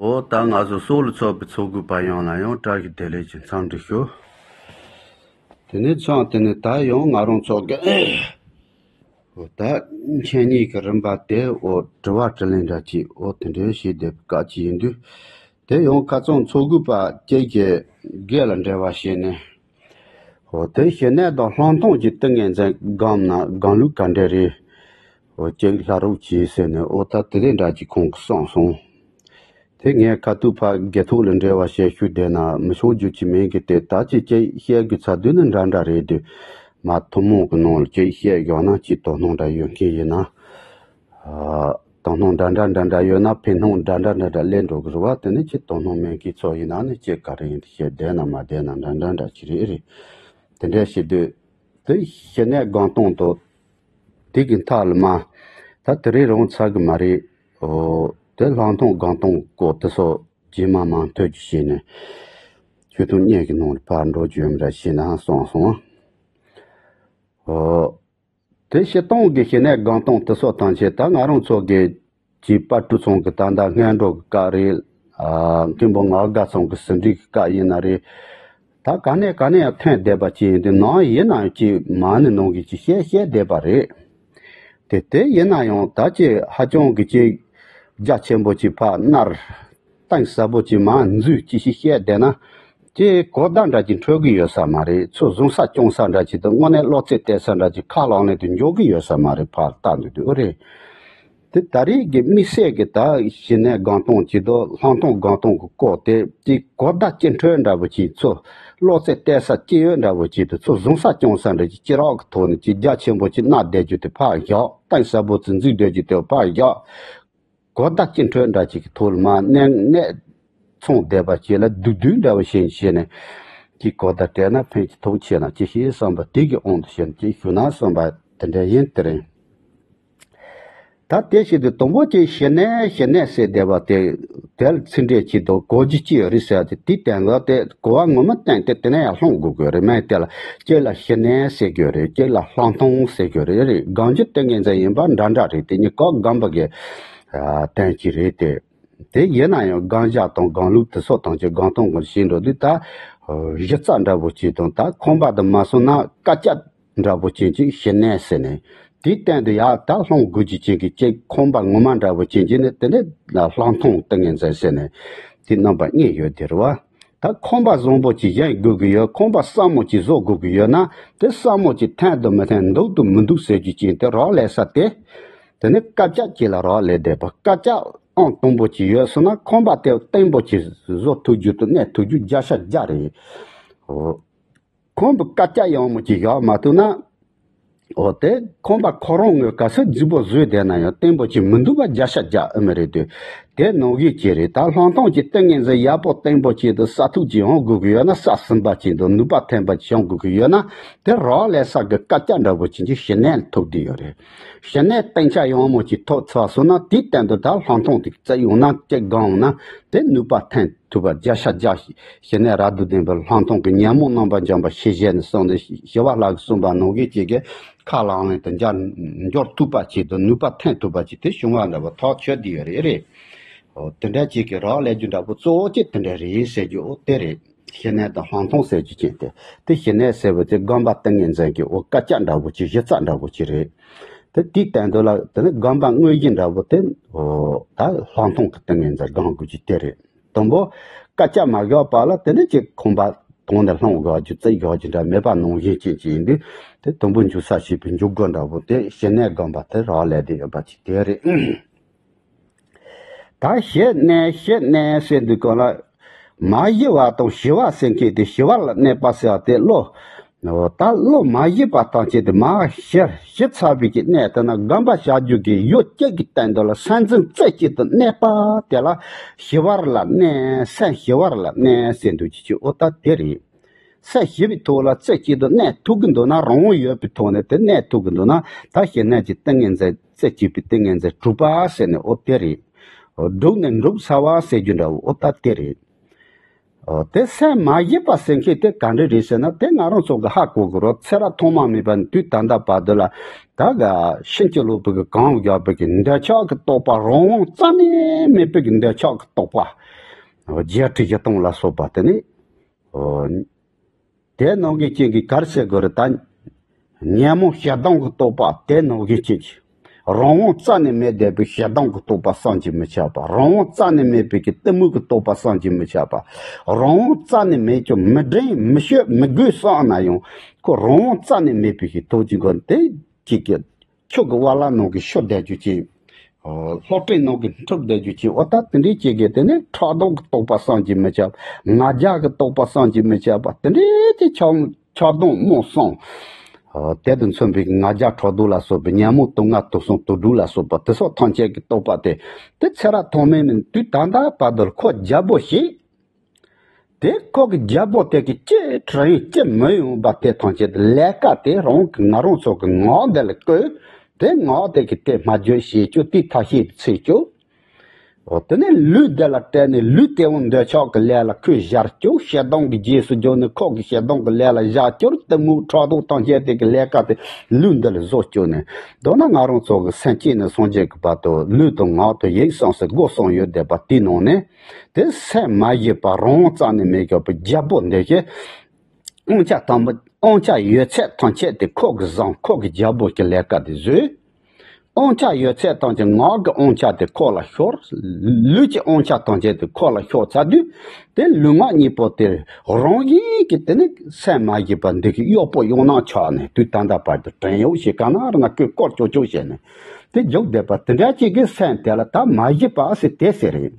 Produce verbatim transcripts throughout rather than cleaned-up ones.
འོ་ད་ང་ཚོ་སྲོག་ལ་ཚོགས་པའི་ཚོགས་ཁུར་པ་ཡོངས་ལ་ཡང་བཀྲ་ཤིས་བདེ་ལེགས་ཀྱི་འཚམས་འདྲི་ཞུ། དེ་ནས་ཚང་དེ་ནས་ད་ཡང་ང་རང་ཚོ་གི་འོ་ད་མཆན་ཉིད་ཀྱི་རིམ་པ་དེ་འོ་དྲི་བ་དྲིས་ལན་འདྲ་ཅིག་འོ་དེ་འདྲའི་ཞིག་བསྡད་པའི་སྐབས་ཅིག་ཡིན་དུས། དེ་ཡང་ཁ་རྩང་ཚོགས་ཁུར་པ་ཁྱེད་ཀྱི་སྒེར་ལ་འབྲེལ་བ་བྱས་ནས། འོ་དེ་གཞི་ནས་དང་ལྷག་མཐོང་གི་ཏིང་ངེ་འཛིན་སྒོམ་ན་སྒོམ་ལུགས་ག་འདྲ་རེད། འོ་ཅིག་ལྷ་རོགས་གྱིས་ཟེར་ནས་འོ་ད་དེ་རིང་འདྲ་ཅིག་ཁོང་གིས་གསུངས་སོང་། དེ་ངས་ཁ་ཐུག་ཕར་དགེ་ཐོག་ལ་འབྲེལ་བ་བྱེད་ཤུགས་བསྡད་ན་མི་ཆོག་རྒྱུ་ཅིག་མིན་གི། དེ་ད་ཅིག་ཅིག་བཤད་དགོས་ཚར་དུས་ནི་འདྲ་འདྲ་རེད་དུས། མ་ཐུན་མོང་གི་ནང་ལ་ཅིག་བཤད་ཡོང་ན་ཅིག་དོ་སྣང་འདྲ་ཡོད་མཁན་ཡིན་ན། ཨ། དོ་སྣང་འདྲ་འདྲ་འདྲ་འདྲ་ཡོད་ན་ཕན་སྣང་འདྲ་འདྲ་འདྲ་འདྲ་སླེབས་འགྲོ་གི་རེད་བ། དེ་ནི་ཅིག་དོ་སྣང་མེད་མཁན་ཚོ་ཡིན་ན་ནི་ཅིག་ག་རེ་ཡིན་དེ་བཤད་བསྡད་ན་མ་བསྡད་ན་འདྲ་འདྲ་འདྲ་ཅིག་རེད་རེད། དེ་འདྲ་བྱེད་དུས། དེ་གཞི་ནས་སྒོམ་སྟངས་དང་། དེ་གི་མཐའ་ལ་མ། ད་དེ་རིང་རང་ཚར་གི་མ་རེད། འོ། དེ་ལྷག་མཐོང་སྒོམ་སྟངས་སྐོར་དེ་ཚོ་རྗེས་མ་མང་ཐོས་ཀྱི་བྱས་ནས། ཆོས་དུང་གཉིས་ཀྱི་ནང་ལ་ཕར་འགྲོ་རྒྱུ་ཡོད་མ་རེད་བྱས་ན་གསུངས་སོང་། འོ། དེ་བཤད་སྟངས་ཀྱི་གཞི་ནས་སྒོམ་སྟངས་དེ་ཚོ་ཐམས་ཅད་ད་ང་རང་ཚོ་གི་ཀྱི་པར་སྐྲུན་ཚང་གི་ད་ལྟ་སྔོན་འགྲོ་གི་སྐབས་རེད། ཨ། མཁན་པོ་ངག་དགའ་ཚང་གི་ཟིན་བྲིས་ཀྱི་སྐབས་ཡིན་ན་རེད། ད་ག་ནས་ག་ནས་ཡང་ཐོན་བསྡད་པ་ཅིག་ཡིན་དུས་ནང་ཡིན་ན་ཡང་ཅིག་མ་ཎི་ནང་གི་ཅིག་བཤད་བཤད་བསྡད་པ་རེད། དེ་དེ་ཡིན་ན་ཡང་ད་ཅིག་ཧ་ཅང་གི་ཅིག་རྒྱ་ཆེན་པོ་ཅིག་ཕར་མནར། གཏིང་ཟབ་པོ་ཅིག་མར་འཛུལ་ཅིག་ཞིག་བཤད་བསྡད་ན། ཅིག་གོ་བརྡ་འདྲ་ཅིག་འཕྲོད་ཀྱི་ཡོད་ས་མ་རེད། ཚུར་བཟུང་ས་སྐྱོང་ས་འདྲ་ཅིག་དང་དངོས་གནས་བློ་རྩེ་གཏད་ས་འདྲ་ཅིག་ཁ་ལག་ལེན་དུ་འཇོག་གི་ཡོད་ས་མ་རེད། ཕར་ལྟ་འདུག་དུས་ཨོ་རེད། དེ་ད་རེས་ཀྱི་དམིགས་བསལ་གྱི་ད་གཞི་ནས་སྒོམ་སྟངས་ཅིག་དང་ལྷག་མཐོང་སྒོམ་སྟངས་ཀྱི་སྐོར་དེ་ཅིག་གོ་བརྡ་ཅིག་འཕྲོད་འདྲ་པོ་ཅིག་ཚུར་བློ་རྩེ་གཏད་ས་ཅིག་ཡོད་འདྲ་པོ་ཅིག་དང་ཚུར་བཟུང་ས་སྐྱོང་ས་འདྲ་ཅིག་ཅི་རག་གི་ཐོག་ནས་ཅིག་རྒྱ་ཆེན་པོ་ཅིག་མནར་བསྡད་རྒྱུ་དེ་ཕར་བཞག་གཏིང་ཟབ་པོ་ཅིག་འཛུལ་བསྡད་རྒྱུ་དེ་ཕར་བཞག་གོ་བརྡ་ཅིག་འཕྲོད་འདྲ་ཅིག་གི་ཐོག་ལ་མར་གནས་གནས་ཚང་བསྡད་པ་ཅིག་ལ་བསྡུས་བསྡུས་འདྲ་བོ་བྱས་བྱས་ནས་ཅིག་གོ་བརྡ་སྤྲད་ན་ཕན་གྱི་ཐོགས་ཆེ་ན་ཅི་ཞིག་བསམ་པ་དེ་གི་དབང་དུ་བྱས་ནས་ཅིག་ཞུ་ན་བསམ་པ་དེ་འདྲ་ཡིན། དེ་རིང་ད་དེ་བྱེད་དུས་དང་པོ་ཅིག་གཞི་ནས་གཞི་ནས་ཟེར་བསྡད་པ་དེ་དེ་ལ་ཚིག་འགྲེལ་གྱིས་དང་གོ་རྒྱུ་ཅི་ཡོད་རེད་ཟེར་ཏེ་དེའི་སྟེང་ལ་དེ་གོ་བ་ངོ་མ་བསྟན་ཏེ་དེ་ནས་ཡར་སློང་དགོས་དགོས་རེད། མ་དེ་ལ་གཅིག་ལ་གཞི་ནས་ཟེར་དགོས་རེད། གཅིག་ལ་ལྷག་མཐོང་ཟེར་དགོས་རེད། རེད། སྒོམ་རྒྱུ་ཏིང་ངེ་འཛིན་ཡིན་པ་འདྲ་འདྲ་རེད། དེ་གཉིས་ཀ་སྒོམ་པ་གི་ཨ་དོན་གཅིག་རེད་དེ། དེ་ཡིན་ན་ཡང་སྒོམ་བྱ་དང་སྒོམ་ལུགས་དེ་ཚོ་དང་ཅིག་སྒོམ་སྟངས་ཀྱི་ཞིག་འགྲོ་དུས་ད་གཞི་རྩ་འདྲ་པོ་ཅིག་དང་ད་ཁང་པ་དུ་མ་སོང་ན་དཀའ་སྤྱད་འདྲ་པོ་ཅིག་ཅིག་གཞི་ནས་ཟེར་ནས་དེའི་སྟེང་དུ་ཡར་ད་སློང་དགོས་ཀྱི་ཅིག་གི་ཅིག་ཁང་པ་ངོ་མ་འདྲ་པོ་ཅིག་ཅིག་ནི་དེ་ནི་ལྷག་མཐོང་ཏིང་ངེ་འཛིན་ཟེར་ནས་དེ་རྣམ་པ་གཉིས་ཡོད་དེ་རེད་བ། ད་ཁང་པ་བཟང་པོ་ཅིག་བཞེངས་དགོས་ཀྱི་ཡོད། ཁང་པ་སྲ་མོ་ཅིག་བཟོ་དགོས་ཀྱི་ཡོད་ན་དེ་སྲ་མོ་ཅིག་ཐན་དང་མི་ཐན་འདུག་དང་མི་འདུག་ཟེར་རྒྱུ་ཅིག་དེ་རག་ལས་ས་དེ། དེ་ནི་དཀའ་སྤྱད་ཅིག་ལ་རག་ལས་བསྡད་པ། དཀའ་སྤྱད་ཨང་དང་པོ་ཅིག་ཡོད་སོང་ན་ཁང་པ་དེ་བརྟན་པོ་ཅིག་བཟོ་ཐུབ་རྒྱུ་དང་གནས་ཐུབ་རྒྱུ་བརྒྱ་ཆ་བརྒྱ་རེད། འོ། ཁང་པ་དཀའ་སྤྱད་ཡང་མོ་ཅིག་བཞག་མ་ཐུབ་ན། འོ་དེ་ཁང་པ་ཁོ་རང་ངོས་ག་ཚོད་རྫིག་པོ་བཟོས་བསྡད་ན་ཡང་བརྟན་པོ་ཅིག་མི་འདུག་པ་བརྒྱ་ཆ་བརྒྱ་ཨེ་མ་རེད་དེ། དེ་ནང་བཞིན་ཅིག་རེད། ད་ལྷག་མཐོང་གི་ཏིང་ངེ་འཛིན་ཡག་པོ་བརྟན་པོ་ཅིག་དང་སྲ་ཐུབ་ཅིག་ཡོང་དགོས་ཀྱི་ཡོད་ན་སྲ་ཟིན་པ་ཅིག་དང་ནུས་པ་ཐོན་པ་ཅིག་ཡོང་དགོས་ཀྱི་ཡོད་ན་དེ་རག་ལས་ས་གི་དཀའ་སྤྱད་འདྲ་པོ་ཅིག་ཅིག་གཞི་ནས་ཐུབ་བསྡད་ཡོད་རེད། གཞི་ནས་བརྟན་ཆ་ཡང་མོ་ཅིག་ཐོབ་ཚར་སོང་ན་དེའི་སྟེང་དུ་ད་ལྷག་མཐོང་དེ་བརྩི་ཡོང་ན་ཅིག་སྒོམ་ཡོང་ན་དེ་ནུས་པ་ཐོན་ཐུབ་པ་བརྒྱ་ཆ་བརྒྱ། གཞི་ནས་རབ་ཏུ་ལྡན་པའི་ལྷག་མཐོང་གི་ཉོན་མོངས་རྣམ་པར་འཇོམས་པ་ཞེས་བྱས་ནས་གསུངས་ཏེ་ཞི་བ་ལྷ་གིས་གསུངས་པ་ནང་བཞིན་ཅིག་གི་ཁས་བླངས་ལེན་དུ་འབྱོར་འབྱོར་ཐུབ་པ་ཅིག་དང་ནུས་པ་ཐོན་ཐུབ་པ་ཅིག་དེ་བྱུང་བ་འདྲ་པོ་ཐག་ཆོད་བསྡད་ཡོད་རེད། རེད། འོ་དེ་འདྲ་ཅིག་གི་རག་ལས་རྒྱུ་འདྲ་པོ་གཙོ་བོ་གཅིག་དེ་འདྲ་རེད་ཟེར་རྒྱུ་འོ་དེ་རེད། གཞི་ནས་དང་ལྷག་མཐོང་ཟེར་རྒྱུ་ཅན་དེ་དེ་གཞི་ནས་ཟེར་བ་དེ་སྒོམ་པ་ཏིང་ངེ་འཛིན་གྱི་འོ་དཀའ་སྤྱད་འདྲ་པོ་ཅིག་གཞི་རྩ་འདྲ་པོ་ཅིག་རེད། དེ་དེའི་སྟེང་དུ་ལ་དེ་ནི་སྒོམ་པ་དངོས་གཞི་འདྲ་པོ་དེ་འོ་ད་ལྷག་མཐོང་གི་ཏིང་ངེ་འཛིན་སྒོམ་དགོས་ཀྱི་དེ་རེད། དང་པོ་དཀའ་སྤྱད་མ་བཞག་པ་ལ་དེ་ནི་ཅིག་ཁང་པ་དོང་ནས་ལྷུང་བཞག་རྒྱུ་རྩིག་བཞག་རྒྱུ་འདྲ་མེད་པ་ནང་བཞིན་ཅན་ཅིག་ཡིན་དུས་དེ་དུམ་བུ་འཇུག་ས་ཞེས་པའི་འཇུག་སྒོ་འདྲ་པོ་དེ་གཞི་ནས་སྒོམ་པ་དེ་རག་ལས་བསྡད་ཡོད་པ་ཅིག་དེ་རེད། ད་གཞི་ནས་གཞི་ནས་ཟེར་དུས་གང་ལ་མ་ཞི་བ་དང་ཞི་བ་ཟེར་མཁན་དེ་ཞི་བ་ལ་གནས་པ་ཟེར་བ་དེ་བློ། འོ་ད་བློ་མ་ཞི་བ་དང་བཅས་ཏེ་མ་ཞི་ཞི་ཚར་བའི་གི་གནས་དེ་ན་སྒོམ་པ་བྱ་རྒྱུ་གི་ཡུལ་གཅིག་གི་སྟེང་དུ་ལ་སེམས་འཛིན་རྩེ་གཅིག་ཏུ་གནས་པ་དེ་ལ་ཞི་བར་ལ་གནས། སེམས་ཞི་བར་ལ་གནས་ཟེར་འདུག་ཅི་ཅི་འོ་ད་དེ་རེད། སེམས་ཞི་བའི་ཐོག་ལ་རྩེ་གཅིག་ཏུ་གནས་ཐུབ་ཀྱི་འདུག་ན་རང་དབང་ཡོད་པའི་ཐོག་ནས་དེ་གནས་ཐུབ་ཀྱི་འདུག་ན་ད་གཞི་ནས་ཀྱི་ཏིང་ངེ་འཛིན་རྩེ་གཅིག་པའི་ཏིང་ངེ་འཛིན་གྲུབ་པ་ཟེར་ནས་འོ་དེ་རེད། འོ་གྲུབ་ནས་འགྲུབ་ཚར་བ་ཟེར་རྒྱུ་འདྲ་བོ་འོ་ད་དེ་རེད། ཨོ། དེ་སེམས་མ་ཞི་བ་ཟེར་མཁན་དེ་ག་འདྲ་རེད་ཟེར་ན། དེ་ང་རང་ཚོ་གི་ཧ་གོ་གི་རོ། ཚེ་རབས་ཐོག་མ་མེད་པ་ནས་དུས་ད་ལྟ་བར་དུ་ལ་ད་ག་ཕྱིན་ཅི་ལོག་པའི་གི་གང་བཞག་པའི་གི་འདོད་ཆགས་ཀྱི་རྟོག་པ། རང་དབང་རྩ་ནས་མེད་པའི་གི་འདོད་ཆགས་ཀྱི་རྟོག་པ། བརྒྱད་ཁྲི་བཞི་སྟོང་ལ་སོགས་པ་དེ་ནི། ཨོ། དེ་ནང་གི་རྐྱེན་གྱིས་ག་རེ་ཟེར་དགོས་རེད། ད་ཉོན་མོངས་ཞེ་སྡང་གི་རྟོག་པ། དེ་ནང་གི་རྐྱེན་གྱིས་རང་དབང་རྩ་ནས་མེད་བསྡད་པའི་ཞེ་སྡང་གི་རྟོག་པ་བསམ་གྱིས་མི་ཁྱབ་པ། རང་དབང་རྩ་ནས་མེད་པའི་གི་གཏི་མུག་གི་རྟོག་པ་བསམ་གྱིས་མི་ཁྱབ་པ། རང་དབང་རྩ་ནས་མེད་ཀྱང་མི་དྲན་མི་ཤོད་མི་དགོས་བསམ་ན་ཡང་ཁོ་རང་དབང་རྩ་ནས་མེད་པའི་གི་ཐོག་གི་སྒོ་དེ་གཅིག་གི་ཆུ་གི་བ་ལ་ནང་གི་ཤུ་བསྡད་རྒྱུ་ཅིག་ཨོ། སློབ་གྲྭའི་ནང་གི་འཁྲུག་བསྡད་རྒྱུ་ཅིག་འོ་ད་དེ་འདྲའི་ཅིག་གི་དེ་ནི་ཕྲག་དོག་གི་རྟོག་པ་བསམ་གྱིས་མི་ཁྱབ། ང་རྒྱལ་གྱི་རྟོག་པ་བསམ་གྱིས་མི་ཁྱབ་པ། དེ་འདྲའི་ཅིག་ཆགས་ཆགས་སྡང་རྨོངས་གསུམ། ཨོ། དེ་དང་མཚུངས་པའི་ང་རྒྱལ་ཕྲག་དོག་ལ་སོགས་པའི་ཉོན་མོངས་དུག་ལྔ་དུག་གསུམ་དུག་སྦྲུལ་ལ་སོགས་པ་དེ་སོགས་ཐམས་ཅད་ཀྱི་རྟོག་པ་དེ། དེ་ཚེ་རབས་ཐོག་མའི་མི་དུས་ད་ལྟ་བར་དུ་ཁོ་རྒྱལ་པོ་ཞིག་དེ་ཁོ་གི་རྒྱལ་པོ་དེ་གི་ཅི་དྲན་ཅི་མི་ཡོང་བ་དེ་ཐམས་ཅད་ལས་ཀ་དེ་རང་གི་ང་རང་ཚོ་གི་ངག་འདི་ལ་བཀོད། དེ་ངག་དེ་གི་དེ་སྨྲ་བརྗོད་བྱེད་རྒྱུ་དེ་ཐབས་ཤེས་འཚོལ་རྒྱུ། འོ། དེ་ནས་ལུས་འདི་ལ་སྤྲད་ནས་ལུས་དེ་འོང་འདོད་ཆགས་ཀྱི་ལས་ལ་ཁོས་སྦྱར་རྒྱུ། ཞེ་སྡང་གི་རྗེས་སུ་འཇུག་ནས་ཁོ་གི་ཞེ་སྡང་གི་ལས་ལ་བཞག་རྒྱུ། གཏི་མུག་ཕྲག་དོག་ཐམས་ཅད་དེ་གི་ལས་ཀ་དེ་ལུས་འདི་ལ་བཟོ་བཅུག་ནས། མདོར་ན་ང་རང་ཚོ་གི་སེམས་ཅན་ནས་སངས་རྒྱས་ཀྱི་བར་དུ་ལུས་དང་ངག་དང་ཡིད་གསུམ་ཟེར་སྒོ་གསུམ་ཡོད་བསྡད་པ་དེའི་ནང་ནས། དེ་སེམས་མ་ཞི་བ་རང་དབང་རྩ་ནས་མེད་པའི་རྒྱལ་པོ་འདི་ཞིག་དབང་ཆ་དང་པོ་དབང་ཆ་ཡོད་ཚད་ཐམས་ཅད་དེ་ཁོ་གིས་བཟུང་། ཁོ་གི་རྒྱལ་པོ་གི་ལས་ཀ་དེ་བཟོས། དབང་ཆ་ཡོད་ཚད་ཐམས་ཅད་ངག་གི་དབང་ཆ་དེ་ཁོ་ལ་ཤོར། ལུས་ཀྱི་དབང་ཆ་ཐམས་ཅད་དེ་ཁོ་ལ་ཤོར་ཚར་དུས། དེ་ལུས་ངག་གཉིས་པོ་དེ་རང་བཞིན་གྱིས་དེ་ནི་སེམས་མ་ཞི་བ་འདི་གི་གཡོག་པོ་གཡོག་ནག་ཆགས་ནས་དུས་ད་ལྟ་བར་དུ་བྲན་གཡོག་བྱེད་ག་ན་ར་ན་ཁོས་བཀོལ་ཅོག་ཅོག་བྱས་ནས་དེ་རྒྱུག་བསྡད་པ་དེ་འདྲ་ཅིག་གི་སེམས་དེ་ལ་ད་མ་ཞི་བ་ཟེར་དེ་ཟེར་རེད།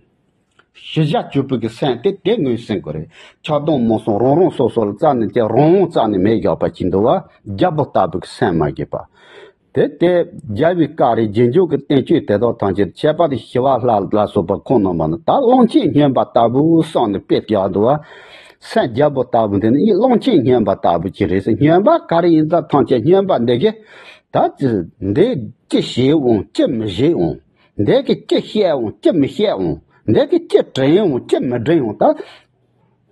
ཞི་བྱ་སྤྱོད་པའི་གི་སེམས་དེ་དེ་ངོས་ཟིན་དགོས་རེད། ཆགས་སྡང་རྨོངས་གསུམ་རང་རང་སོ་སོ་ལ་རྩ་ནས་དེ་རང་དབང་རྩ་ནས་མེད་བཞག་པ་ཅིག་འདུག་བ། རྒྱལ་པོ་ལྟ་བུའི་གི་སེམས་མ་ཞི་བ། དེ་དེ་རྒྱལ་བའི་བཀའ་རེད། རྗེས་འཇུག་གི་བསྟན་བཅོས་དེ་དག་ཐམས་ཅད་ཁྱད་པར་དུ་ཞི་བ་ལྷ་ལ་སོགས་པ་ཁོང་རྣམ་པ་ནི་ད་གླང་ཆེན་སྨྱོན་པ་ལྟ་བུ་བསམ་ནས་དཔེ་བཞག་འདུག་བ། སེམས་རྒྱལ་པོ་ལྟ་བུ་འདི་ནི་གླང་ཆེན་སྨྱོན་པ་ལྟ་བུ་ཅིག་རེད་ཟེར། སྨྱོན་པ་ག་རེ་ཡིན་ཙང་ཐམས་ཅད་སྨྱོན་པ་འདི་གི་ད་ཅི་འདི་ཅི་ཞིག་འོང་ཅི་མི་ཞིག་འོང་། འདི་གི་ཅི་བཤད་འོང་ཅི་མི་བཤད་འོང་། འདི་གི་ཅི་དྲན་འོང་ཅི་མི་དྲན་འོང་། ད་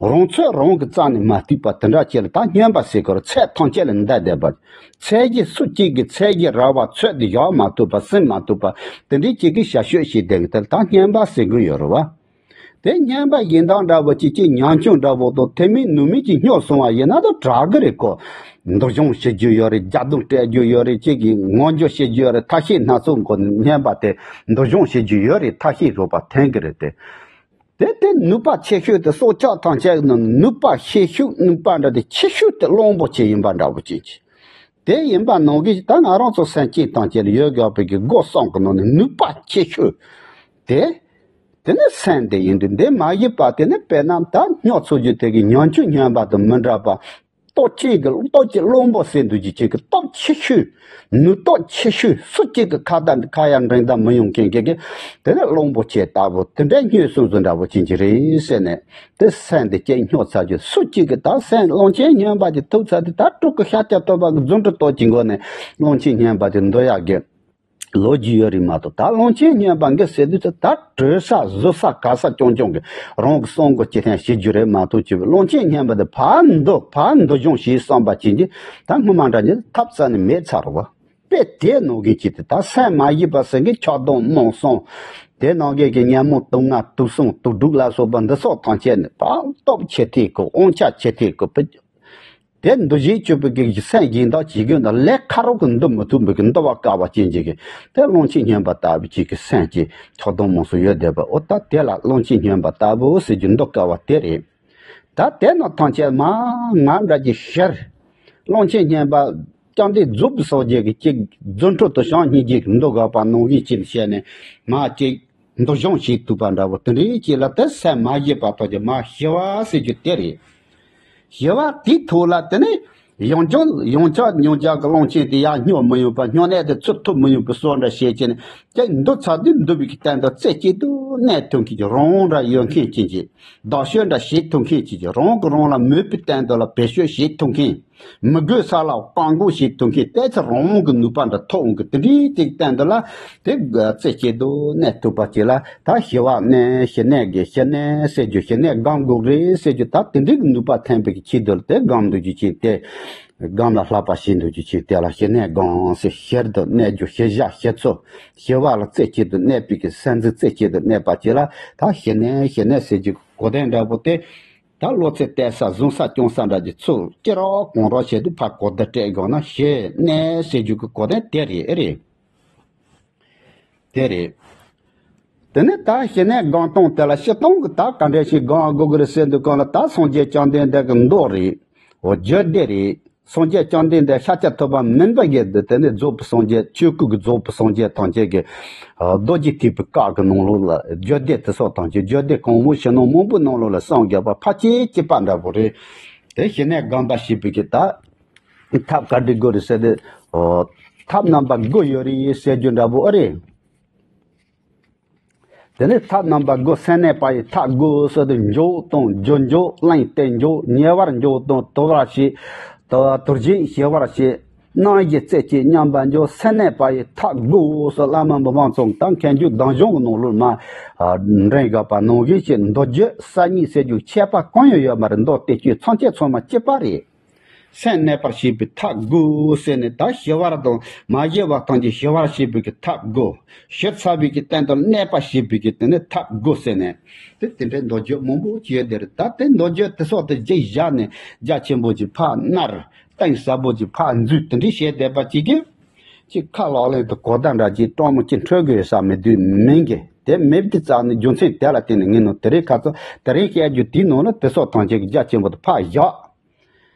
རང་ཚོད་རང་གི་རྩ་ནས་མ་ཐུབ་པ་དེ་འདྲ་ཅིག་ལ་ད་སྨྱོན་པ་ཟེར་དགོས་རེད། ཚད་ཐམས་ཅད་ལ་འདའ་བསྡད་པ། ཚད་གཞི་སུ་གཅིག་གི་ཚད་གཞི་ར་བ་ཚོད་དུ་བཞག་མ་ཐུབ་པ་ཟིན་མ་ཐུབ་པ་དེ་འདྲའི་གཅིག་གིས་བྱ་སྤྱོད་བྱེད་བསྡད་གི་དེ་ལ་ད་སྨྱོན་པ་ཟེར་གི་ཡོད་རེད་བ། དེ་སྨྱོན་པ་གཞན་དག་འདྲ་བོ་ཅིག་ཅིག་ཉམ་ཆུང་འདྲ་བོ་དང་དེ་མིན་ནུ་མིན་གྱིས་སྨྱོ་སོང་བ་ཡིན་ན་ད་དྲག་གི་རེད་ཁོ། འདུལ་སྦྱོང་བྱེད་རྒྱུ་ཡོད་རེད། རྒྱ་སྡོམ་སྤྲད་རྒྱུ་ཡོད་རེད། ཅིག་གིས་ངོ་སྦྱོང་བྱེད་རྒྱུ་ཡོད་རེད། ཐབས་ཤེས་སྣ་ཚོགས་སྒོ་ནས་སྨྱོན་པ་དེ་འདུལ་སྦྱོང་བྱེད་རྒྱུ་ཡོད་རེད། ཐབས་ཤེས་རོགས་པ་འཐེན་གི་རེད་དེ། དེ་དེ་ནུས་པ་ཆེ་ཤོས་དེ་སྲོག་ཆགས་ཐམས་ཅད་ནང་ནུས་པ་ཆེ་ཤོས་ནུས་པ་འདྲ་དེ་ཆེ་ཤོས་དེ་གླང་པོ་ཆེ་ཡིན་པ་འདྲ་བོ་ཅན་གྱི། དེ་ཡིན་པ་ནང་གི་ད་ང་རང་ཚོ་སེམས་ཅན་ཐམས་ཅད་ལ་ཡོད་དགོས་པའི་གི་སྒོ་གསུམ་གི་ནང་ནས་ནུས་པ་ཆེ་ཤོས་དེ། དེ་ནི་སེམས་དེ་ཡིན་དུས་འདི་མ་ཞི་བ་དེ་ནི་དཔེར་ན་ད་སྨྱོ་ཚུགས་རྒྱུ་དེ་གི་ཉམ་ཆུང་སྨྱོན་པ་དང་མི་འདྲ་བ། སྟོབས་ཆེན་གྱི་སྟོབས་ཀྱི་གླང་པོ་ཟེར་འདུག་ཅིག་ཅིག་གི་སྟོབས་ཆེ་ཤོས། ནུས་སྟོབས་ཆེ་ཤོས་སུ་གཅིག་གི་ཁ་ད་ཁ་ཡར་འགྲན་ཟླ་མི་ཡོང་མཁན་གྱི་གི་དེ་ནི་གླང་པོ་ཆེ་ལྟ་བུ་དེ་འདྲའི་སྨྱོས་སུ་འཛིན་འདྲ་བོ་ཅན་གྱི་རེད་ཟེར་ནས་དེ་སེམས་དེ་སྐྱེ་སྨྱོ་ཚར་རྒྱུ་སུ་གཅིག་གི་ད་སེམས་གླང་ཆེན་སྨྱོན་པ་ཅིག་ཐུག་ཚར་དུས་ད་སྤྲུལ་སྐུ་ཤཱཀྱ་ཐུབ་པ་གི་རྫུ་འཕྲུལ་སྟོབས་ཀྱི་སྒོ་ནས་གླང་ཆེན་སྨྱོན་པ་ཅིག་འདུལ་ཡག་གི་ལོ་རྒྱུས་ཡོད་རེད་མ་གཏོགས། ད་གླང་ཆེན་སྨྱོན་པ་འགའ་ཟེར་དུས་ད་གྲོལ་ས་བཟོད་ས་ག་ས་ཀྱང་ཀྱང་གི་རང་གི་བསམ་དགོས་ཅི་ཐེན་བྱེད་རྒྱུ་རེད་མ་གཏོགས། ཅི་བས་གླང་ཆེན་སྨྱོན་པ་དེ་ཕར་འདུ་ཕར་འདུ་སྦྱོང་བྱེད་བསམ་པ་ཅན་གྱི་ད་སྔོན་མ་འདྲ་ཉིད་ཐབས་རྩ་ནས་མེད་ཚར་བ། དཔེ་དེ་ནང་གི་ཅིག་དེ་ད་སེམས་མ་ཞི་བ་ཟེར་གི་ཆགས་སྡང་རྨོངས་གསུམ། དེ་ནང་གི་གི་ཉོན་མོངས་དུག་ལྔ་དུག་གསུམ་དུག་དྲུག་ལ་སོགས་པ་འདི་སོགས་ཐམས་ཅད་ནི་ཕར་སྟོབས་ཆེ་ཐེ་གི་དབང་ཆ་ཆེ་ཐེ་གི་དེ་འདུ་ཤེས་སྤྱོད་པའི་གི་སེམས་ཡིན་དག་བྱེད་དགོས་ན་ལས་ཁ་རོག་གི་འདུ་མི་ཐུབ་པའི་གི་འདུ་བ་དཀའ་བ་ཅན་གྱི་གི་དེ་གླང་ཆེན་སྨྱོན་པ་ལྟ་བུ་ཅིག་གི་སེམས་ཀྱི་ཆགས་སྡང་རྨོངས་གསུམ་ཡོད་བསྡད་པ། འོ་ད་དེ་ལ་གླང་ཆེན་སྨྱོན་པ་ལྟ་བུ་ཟེར་རྒྱུ་འདུ་དཀའ་བ་དེ་རེད། ད་དེ་ན་ཐམས་ཅད་མ་ང་འདྲ་གྱི་ཤར། གླང་ཆེན་སྨྱོན་པ་ཅང་དེ་རྫུ་བུ་སོགས་རྒྱས་ཀྱི་གཅིག་རྫུ་འཕྲུལ་དུ་ཞང་སྙིང་རྗེ་གི་འདུ་དགོས་པ་ནང་བཞིན་ཅིག་བཤད་ནས་མ་གཅིག་འདུ་སྦྱོང་བྱེད་ཐུབ་པ་འདྲ་བོ་དེ་འདྲའི་ཅིག་ལ་དེ་སེམས་མ་ཞི་བ་ཐོག་གི་མ་ཞི་བ་ཟེར་རྒྱུ་དེ་རེད། ཞི་བ་དེའི་ཐོག་ལ་དེ་ནས་ཡང་ཅང་ཡང་ཅག་ཉུང་ཅག་གི་གླང་ཆེན་དེ་ཡར་སྨྱོ་མི་ཡོང་བ་སྨྱོ་ནད་དེ་ཚུར་ཐུབ་མི་ཡོང་བའི་སྲོལ་འདྲ་བྱེད་ཀྱི་ནས་ ཀྱེ་འདུག་ཚར་དུས་འདུག་པའི་གི་སྟེང་དུ་རྩེ་གཅིག་ཏུ་གནས་ཐུབ་མཁན་གྱི་རང་དབང་འདྲ་ཡོད་མཁན་ཅན་གྱི། བདག་སྤྱོད་འདྲ་བྱེད་ཐུབ་མཁན་ཅན་གྱི། རང་གིས་རང་ལ་མོས་པའི་སྟེང་དུ་ལ་བེད་སྤྱོད་བྱེད་ཐུབ་མཁན། མི་དགོས་ས་ལ་བཀག་འགོག་བྱེད་ཐུབ་མཁན། ཏོག་ཙམ་རང་དབང་གི་ནུས་པ་འདྲ་ཐོབ་འོང་གི། དེ་འདྲའི་ཅིག་སྟེང་དུ་ལ་དེ་རྩེ་གཅིག་ཏུ་གནས་ཐུབ་པ་ཅིག་ལ། ད་ཞི་བ་གནས། ཞི་གནས་ཀྱི། ཞི་གནས་ཟེར་རྒྱུ། ཞི་གནས་སྒོམ་དགོས་རེད་ཟེར་རྒྱུ། ད་དེ་འདྲའི་གི་ནུས་པ་ཐོན་པའི་གི་ཆེད་དུ་ལ་དེ་སྒོམ་འདུག་རྒྱུ་ཅིག་དེ། སྒོམ་ལ་བསླབ་པ་བྱེད་འདུག་རྒྱུ་ཅིག་དེ་ལ་ཞི་གནས་སྒོམ་ཟེར། ཞི་དུ་གནས་རྒྱུ། ཞི་བྱ་ཞི་འཚོ། ཞི་བ་ལ་རྩེ་གཅིག་ཏུ་གནས་པའི་གི་སེམས་འཛིན་རྩེ་གཅིག་ཏུ་གནས་པ་ཅིག་ལ། ད་ཞི་གནས་ཞི་གནས་ཟེར་རྒྱུ་གོ་དོན་འདྲ་པོ་དེ། ད་བློ་རྩེ་གཏད་ས་བཟུང་ས་སྐྱོང་ས་འདྲ་གྱི་ཚུལ་ཅི་རོགས་གང་རོགས་བྱས་དུས་ཕར་གོ་བརྡ་སྤྲད་དགོས་ན། ཞི་གནས་ཟེར་རྒྱུ་གི་གོ་དོན་དེ་རེད། ཨེ་རེད། དེ་རེད། དེ་ནས་ད་ཞི་གནས་སྒོམ་སྟངས་དེ་ལ་སྤྱིར་བཏང་གི་ད་ག་འདྲ་ཞིག་སྒོམ་དགོས་ཀྱི་རེད་ཟེར་དུས་སྒང་ལ། ད་སངས་རྒྱས་བཅོམ་ལྡན་འདས་ཀྱི་མདོ་རེད། འོ་བརྗོད་བདེ་རེད། སངས་རྒྱས་བཅོམ་ལྡན་འདས་ཤཱཀྱ་ཐུབ་པ་མིན་པ་གི་དེ་ནས་རྫོགས་པའི་སངས་རྒྱས། ཆོས་སྐུ་གི་རྫོགས་པའི་སངས་རྒྱས་ཐམས་ཅད་ཀྱི་རྡོ་རྗེ་ཐེག་པའི་བཀའ་གི་ནང་ལོགས་ལ། བརྗོད་བདེ་དེ་སོགས་ཐམས་ཅད། བརྗོད་བདེ་གོང་འོག་ཕྱི་ནང་མང་པོའི་ནང་ལོགས་ལ་གསུངས་ཡོད་པ་ཕལ་ཆེར་གཅིག་པ་འདྲ་པོ་རེད། དེ་ཞི་གནས་སྒོམ་པ་ཞེས་པའི་གི་ད་ཐབས་ག་འདྲ་དགོས་རེད་ཟེར་ཏེ། འོ་ཐབས་རྣམ་པ་དགུ་ཡོད་རེད་ཟེར་རྒྱུ་འདྲ་པོ། ཨེ་རེད། དེ་ནས་ཐབས་རྣམ་པ་དགུ། སེམས་གནས་པ་ཡི་ཐབས་དགུ་ཟེར་དུས། མགྱོགས་དང་རྒྱུ་མགྱོགས། གླེང་སྟེ་མགྱོགས། ཉེ་བར་མགྱོགས་དང་དུར་བར་བྱེད། དུར་བྱེད་ཞི་བར་བྱེད། སྣང་བཞི་རྩེ་གཅིག་མཉམ་པར་འཇོག། སེམས་གནས་པ་ཡི་ཐབས་དགུ་ཟེར་བླ་མ་མི་ཕམ་ཚང་ད་མཁས་འཇུག་འདམ་གཞུང་གི་ནང་ལོགས་མ་འདྲེན་དགོས་པ་ནང་བཞིན་བྱས། མདོ་རྒྱུད་གསར་རྙིང་ཟེར་རྒྱུ་ཁྱད་པར་གང་ཡང་ཡོད་མ་རེད། མདོ་སྡེ་སྤྱོད་ཐམས་ཅད་ཚང་མ་གཅིག་པ་རེད། སེམས་གནས་པར་བྱེད་པའི་ཐབས་དགུ་ཟེར་ནས། ད་ཞི་བར་དང་མ་ཞི་བ་ཐམས་ཅད་ཞི་བར་བྱེད་པའི་གི་ཐབས་དགུ། ཞི་ཚར་བའི་གི་སྟེང་དུ་གནས་པར་བྱེད་པའི་གི་དེ་ནས་ཐབས་དགུ་ཟེར་ནས། དེ་དེ་འདྲའི་མདོ་རྒྱུད་མང་པོ་ཅིག་ཡོད་དེ་རེད། ད་དེ་མདོ་རྒྱུད་དེ་སོགས་དེ་རྒྱུད་བཞག་ནས་རྒྱ་ཆེན་པོ་ཅིག་ཕར་མནར། གཏིང་ཟབ་པོ་ཅིག་ཕར་འཛུལ། དེ་འདྲའི་བྱས་བསྡད་པ་ཅིག་གིས། ཅིག་ཁ་ལག་ལེན་དུ་གོ་བརྡ་འདྲ་ཅིག་སྤྲང་མོ་ཅིག་འཕྲོད་དགོས་ཡོད་ས་མི་འདུག་མིན་གི། དེ་མེད་དུས་ཙང་ནས་རྒྱུ་མཚན་དེ་ལ་བརྟེན་ནས་ངས་ནོ་དེ་རིང་ཁ་སང་དེ་རིང་བཤད་རྒྱུ་དེའི་ནང་ལ་དེ་སོགས་ཐམས་ཅད་ཀྱི་རྒྱ་ཆེན་པོ་དེ་ཕར་བཞག་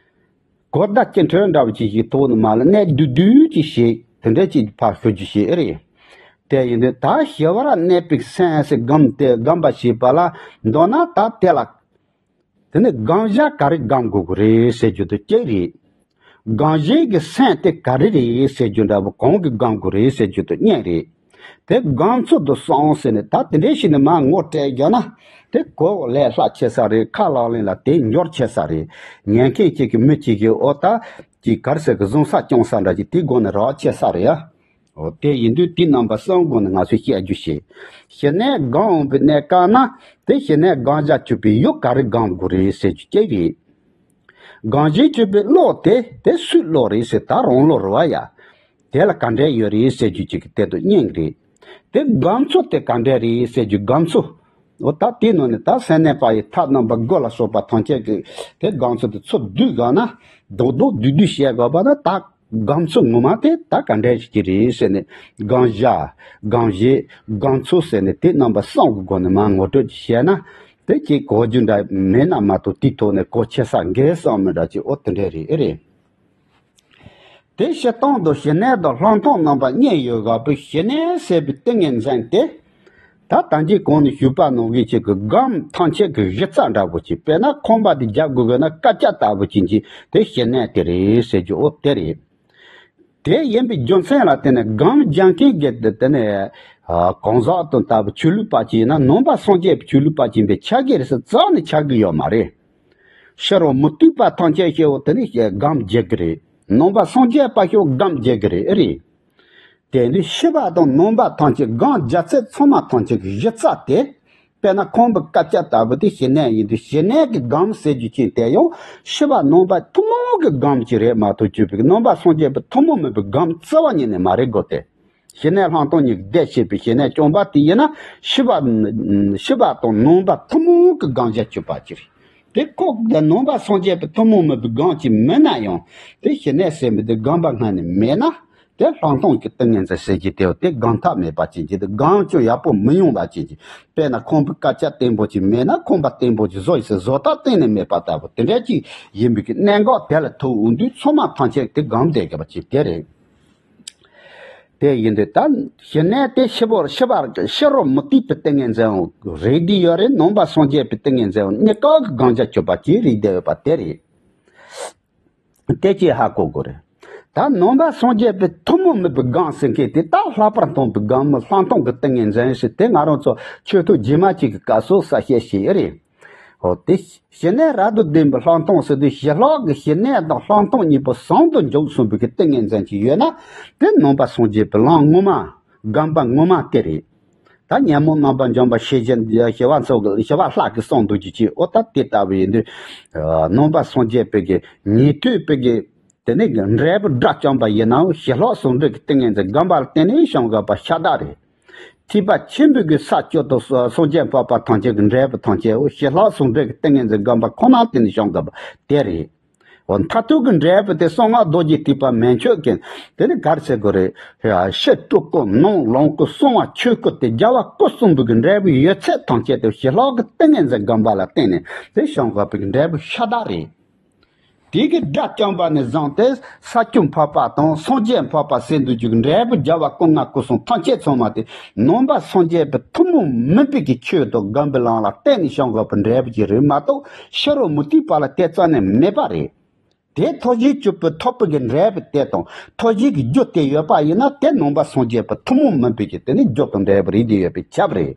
གོ་བརྡ་ཅིག་འཕྲོད་འདྲ་བ་ཅིག་ཞིག་ཐོག་ནས་མ་ལ་གནས་བསྡུས་བསྡུས་ཅིག་བྱེད། དེ་འདྲ་ཅིག་ཕར་ཞུ་རྒྱུ་ཞིག་ཨེ་རེད། དེ་ཡིན་དུས་ད་ཞི་བར་གནས་པའི་སེམས་ཟེར་སྒོམ་དེ་སྒོམ་པ་ཞེས་པ་ལ་མདོར་ན་ད་དེ་ལ། དེ་ནས་སྒོམ་བྱ་ག་རེ་སྒོམ་དགོས་ཀྱི་རེད་ཟེར་རྒྱུ་དེ་གཅིག་རེད། སྒོམ་བྱེད་ཀྱི་སེམས་དེ་ག་རེ་རེད་ཟེར་རྒྱུ་འདྲ་པོ་གང་གིས་སྒོམ་དགོས་རེད་ཟེར་རྒྱུ་དེ་གཉིས་རེད། དེ་སྒོམ་ཚུལ་དེ་གསུངས་ཟེར་ནས། ད་དེ་འདྲའི་ཞིག་ནས་མར་ངོ་སྤྲད་རྒྱུ་ན་དེ་གོ་ལས་སླ་ཆེ་ས་རེད། ཁ་ལག་ལེན་ལ་དེ་འབྱོར་ཆེ་ས་རེད། ཉན་མཁན་གཅིག་གི་མི་གཅིག་གིས་ཨོ་ད་ཅིག་ག་རེ་ཟེར་གི་བཟང་ས་སྐྱོང་ས་འདྲ་ཅིག་དེའི་སྒོ་ནས་རག་ཆེ་ས་རེད་ཡ། འོ་དེ་ཡིན་དུས་དེའི་རྣམ་པ་གསུམ་སྒོ་ནས་ང་ཚོས་བཤད་རྒྱུ་བྱེད། ཞི་གནས་སྒོམ་འོང་བའི་གནས་སྐབས་ན་དེ་ཞི་གནས་སྒོམ་བྱ་སྤྱོད་པའི་ཡུལ་ག་རེ་སྒོམ་དགོས་རེད་ཟེར་རྒྱུ་གཅིག་རེད། སྒོམ་བྱེད་སྤྱོད་པའི་བློ་དེ་དེ་སུའི་བློ་རེད་ཟེར། ད་རང་བློ་རེད་བ་ཡ། དེ་ལ་ག་འདྲས་ཡོད་རེད་ཟེར་རྒྱུ་གཅིག་གི་དེ་དང་གཉིས་རེད། དེ་སྒོམ་ཚུལ་དེ་ག་འདྲས་རེད་ཟེར་རྒྱུ་སྒོམ་ཚུལ། འོ་ད་དེའི་ནང་ནས་ད་སེམས་གནས་པ་ཡི་ཐབས་རྣམ་པ་དགུ་ལ་སོགས་པ་ཐམས་ཅད་ཀྱི་དེ་སྒོམ་ཚུལ་དེ་ཚུར་བསྡུས་དགོས་ན། རྡོག་རྡོག་བསྡུས་བསྡུས་བཤད་དགོས་པ་ན། ད་སྒོམ་ཚུལ་ངོ་མ་དེ་ད་ག་འདྲས་ཞིག་རེད་ཟེར་ནས། སྒོམ་བྱ། སྒོམ་བྱེད། སྒོམ་ཚུལ་ཟེར་ནས་དེ་རྣམ་པ་གསུམ་གྱི་སྒོ་ནས་མར་ངོ་སྤྲོད་ཅིག་བྱས་ན། དེ་ཅིག་གོ་རྒྱུ་འདྲ་མེད་ན་མ་གཏོགས་དེའི་ཐོག་ནས་གོ་ཆེ་ས་འགལ་ས་མི་འདྲ་ཅིག་འོ་དེ་འདྲས་རེད། ཨེ་རེད། དེ་སྤྱིར་བཏང་དུ་ཞི་གནས་དང་ལྷག་མཐོང་རྣམ་པ་གཉིས་ཡོད་དགོས་པའི། ཞི་གནས་ཟེར་བའི་ཏིང་ངེ་འཛིན་དེ། ད་ལྟ་ཅི་གོང་ནས་ཞུས་པ་ནང་བཞིན་ཅིག་གི་སྒོམ་ཐམས་ཅད་ཀྱི་གཞི་རྩ་འདྲ་པོ་ཅིག་དཔེར་ན་ཁང་པ་དེ་རྒྱབ་དགོས་དགོས་ན་ཀ་ཅག་ལྟ་བུ་ཅིག་གི་དེ་ཞི་གནས་དེ་རེད་ཟེར་རྒྱུ་འོ་དེ་རེད། དེ་ཡིན་པའི་རྒྱུ་མཚན་ལ་བརྟེན་ནས་སྒོམ་རྒྱག་མཁན་གྱི་དེ་དེ་ནས་གང་ཟག་དང་ལྟ་བུ་ཆོས་ལུགས་པ་ཅིག་ཡིན་ན་ནང་པ་སངས་རྒྱས་པའི་ཆོས་ལུགས་པ་ཅིག་ཡིན་པའི་ཆགས་ཀྱི་རེད་ཟེར་རྩ་ནས་ཆགས་ཀྱི་ཡོད་མ་རེད། ཕྱི་རོལ་མུ་སྟེགས་པ་ཐམས་ཅད་ཤེའོ་དེ་ནི་སྒོམ་རྒྱག་གི་རེད། ནང་པ་སངས་རྒྱས་པ་ཤེའོ་སྒོམ་རྒྱག་གི་རེད། ཨེ་རེད། དེ་ནི་ཕྱི་པ་དང་ནང་པ་ཐམས་ཅད་སྒོམ་རྒྱག་ཚད་ཚང་མ་ཐམས་ཅད་ཀྱི་གཞི་རྩ་དེ། དཔེར་ན་ཁང་པའི་ཀ་ཅག་ལྟ་བུ་དེ་ཞི་གནས་ཡིན་དུས་ཞི་གནས་ཀྱི་སྒོམ་ཟེར་རྒྱུ་ཅན་དེ་ཡང་ཕྱི་པ་ནང་པ་ཐུན་མོང་གི་སྒོམ་ཅིག་རེད་མ་གཏོགས་གཅིག་པའི་ནང་པ་སངས་རྒྱས་པའི་ཐུན་མོང་མིན་པའི་སྒོམ་རྩ་བ་ཉིད་ནས་མ་རེད་གོ་དེ། ཞི་གནས་ལྷག་མཐོང་གཉིས་ཀྱི་སྡེ་བྱེད་པའི་ཞི་གནས་སྐྱོང་བ་དེ་ཡིན་ན་ཕྱི་པ། ཕྱི་པ་དང་ནང་པ་ཐུན་མོང་གི་སྒོམ་བྱ་སྤྱོད་པ་ཅིག་རེད། དེ་ཁོ་དེ་ནང་པ་སངས་རྒྱས་པའི་ཐུན་མོང་མིན་པའི་སྒོམ་ཅིག་མིན་ན་ཡང་དེ་ཞི་གནས་ཟེར་མི་དེ་སྒོམ་པ་སྔ་ནས་མེད་ན། དེ་ལྷག་མཐོང་གི་ཏིང་ངེ་འཛིན་ཟེར་གྱི་དེ་དེ་སྒོམ་ཐབས་མེད་པ་ཅན་གྱི་དེ་སྒོམ་ཅུང་ཡག་པོ་མི་ཡོང་བ་ཅན་གྱི། དཔེར་ན་ཁང་པའི་ཀ་ཅག་བརྟན་པོ་ཅིག་མེད་ན་ཁང་པ་བརྟན་པོ་ཅིག་བཟོ་ཡི་ཟེར་བཟོ་ལྟ་གཏན་ནས་མེད་པ་ལྟ་བུ་དེ་འདྲ་ཅིག་ཡིན་པའི་གི་གནད་འགག་དེ་ལ་ཐུག་འོང་དུས་ཚང་མ་ཐམས་ཅད་དེ་སྒོམ་བསྡད་དགོས་པ་ཅིག་དེ་རེད། དེ་ཡིན་དུས་ད་ཞི་གནས་དེ་ཕྱི་པོར་ཕྱི་པར་ཕྱི་རོལ་མུ་སྟེགས་པའི་ཏིང་ངེ་འཛིན་རེད་དེ་ཡོད་རེད། ནང་པ་སངས་རྒྱས་པའི་ཏིང་ངེ་འཛིན་གཉིས་ཀ་གི་སྒོམ་བྱ་སྤྱོད་པ་ཅིག་རེད་དེ་ཡོད་པ་དེ་རེད། དེ་ཅིག་ཧ་གོ་དགོས་རེད། ད་ནང་པ་སངས་རྒྱས་པའི་ཐུན་མོང་མིན་པའི་སྒོམ་ཟེར་མཁན་དེ་ད་ལྷག་པར་དུ་པའི་སྒོམ་མི་ལྷག་མཐོང་གི་ཏིང་ངེ་འཛིན་ཞེས་དེ་ང་རང་ཚོ་ཆོས་ཐོག་རྗེས་མ་གཅིག་གི་སྐབས་སུ་གསལ་བཤད་བྱས་ཡོད་རེད། འོ་དེ་ཞི་གནས་རབ་ཏུ་ལྡན་པའི་ལྷག་མཐོང་ཟེར་དུས་ཞི་ལྷག་གི་ཞི་གནས་དང་ལྷག་མཐོང་གཉིས་པོ་ཟུང་དུ་འཇུག་གསུངས་པའི་གི་ཏིང་ངེ་འཛིན་ཅིག་ཡོད་ན། དེ་ནང་པ་སངས་རྒྱས་པའི་ལམ་ངོ་མ། སྒོམ་པ་ངོ་མ་དེ་རེད། ད་ཉོན་མོངས་རྣམ་པར་འཇོམས་པ་ཞི་བྱེད་ཞི་བ་ཚོ་གི་ཞི་བ་ལྷ་གིས་གསུངས་འདུག་ཅིག་ཅིག་འོ་ད་དེ་ལྟ་བུ་ཡིན་དུས། ནང་པ་སངས་རྒྱས་པའི་གི་ཉན་ཐོས་པའི་གི་དེ་ནས་འབྲས་བུ་དགྲ་བཅོམ་པ་ཡིན་ནའང་ཞི་ལྷག་ཟུང་འབྲེལ་གྱི་ཏིང་ངེ་འཛིན་སྒོམ་པ་ལ་བརྟེན་ནས་བྱུང་དགོས་པ་ཤ་སྟག་རེད། ཐེག་པ་ཆེན་པོའི་གི་ས་བཅུ་དང་སངས་རྒྱས་འཕགས་པ་ཐམས་ཅད་ཀྱི་འབྲས་བུ་ཐམས་ཅད་འོ་ཞི་ལྷག་ཟུང་འབྲེལ་གྱི་ཏིང་ངེ་འཛིན་སྒོམ་པ་ཁོ་ན་བརྟེན་ནས་བྱུང་དགོས་པ་དེ་རེད། འོ་མཐར་ཐུག་གི་འབྲས་བུ་དེ་གསང་སྔགས་རྡོ་རྗེ་ཐེག་པ་མན་ཆོད་ཀྱི་དེ་ནི་ག་རེ་ཟེར་དགོས་རེད། ཕྱི་སྤྲུལ་སྐུ་ནང་ལོངས་སྐུ་གསང་བ་ཆོས་སྐུ་དེ་རྒྱལ་བ་སྐུ་གསུམ་པོ་གི་འབྲས་བུ་ཡོད་ཚད་ཐམས་ཅད་དེ་ཞི་ལྷག་གི་ཏིང་ངེ་འཛིན་སྒོམ་པ་ལ་བརྟེན་ནས་དེ་བྱུང་དགོས་པའི་འབྲས་བུ་ཤ་སྟག་རེད། དེ་གི་དགྲ་བཅོམ་པ་ནས་བཟུང་སྟེ་ས་བཅུ་འཕགས་པ་དང་སངས་རྒྱས་འཕགས་པ་ཟེར་འདུག་རྒྱུ་འབྲས་བུ་རྒྱལ་བ་སྐུ་ལྔ་སྐུ་གསུམ་ཐམས་ཅད་ཚང་མ་དེ་ནང་པ་སངས་རྒྱས་པའི་ཐུན་མོང་མིན་པའི་གི་ཆོས་དང་སྒོམ་པའི་ལམ་ལ་བརྟེན་ནས་བྱུང་དགོས་པའི་འབྲས་བུ་ཅིག་རེད་མ་གཏོགས་ཕྱི་རོལ་མུ་སྟེགས་པ་ལ་དེ་རྩ་ནས་མེད་པ་རེད། དེ་ཐོག་བཞི་བཅུ་པའི་ཐོབ་པའི་གི་འབྲས་བུ་དེ་དང་ཐོག་བཞི་གི་རྒྱུ་དེ་ཡོད་པ་ཡིན་ན་དེ་ནང་པ་སངས་རྒྱས་པའི་ཐུན་མོང་མིན་པའི་གི་དེ་ནི་རྒྱུ་དང་འབྲས་བུ་རེད་དེ་ཡོད་པའི་ཁྱབ་རེད།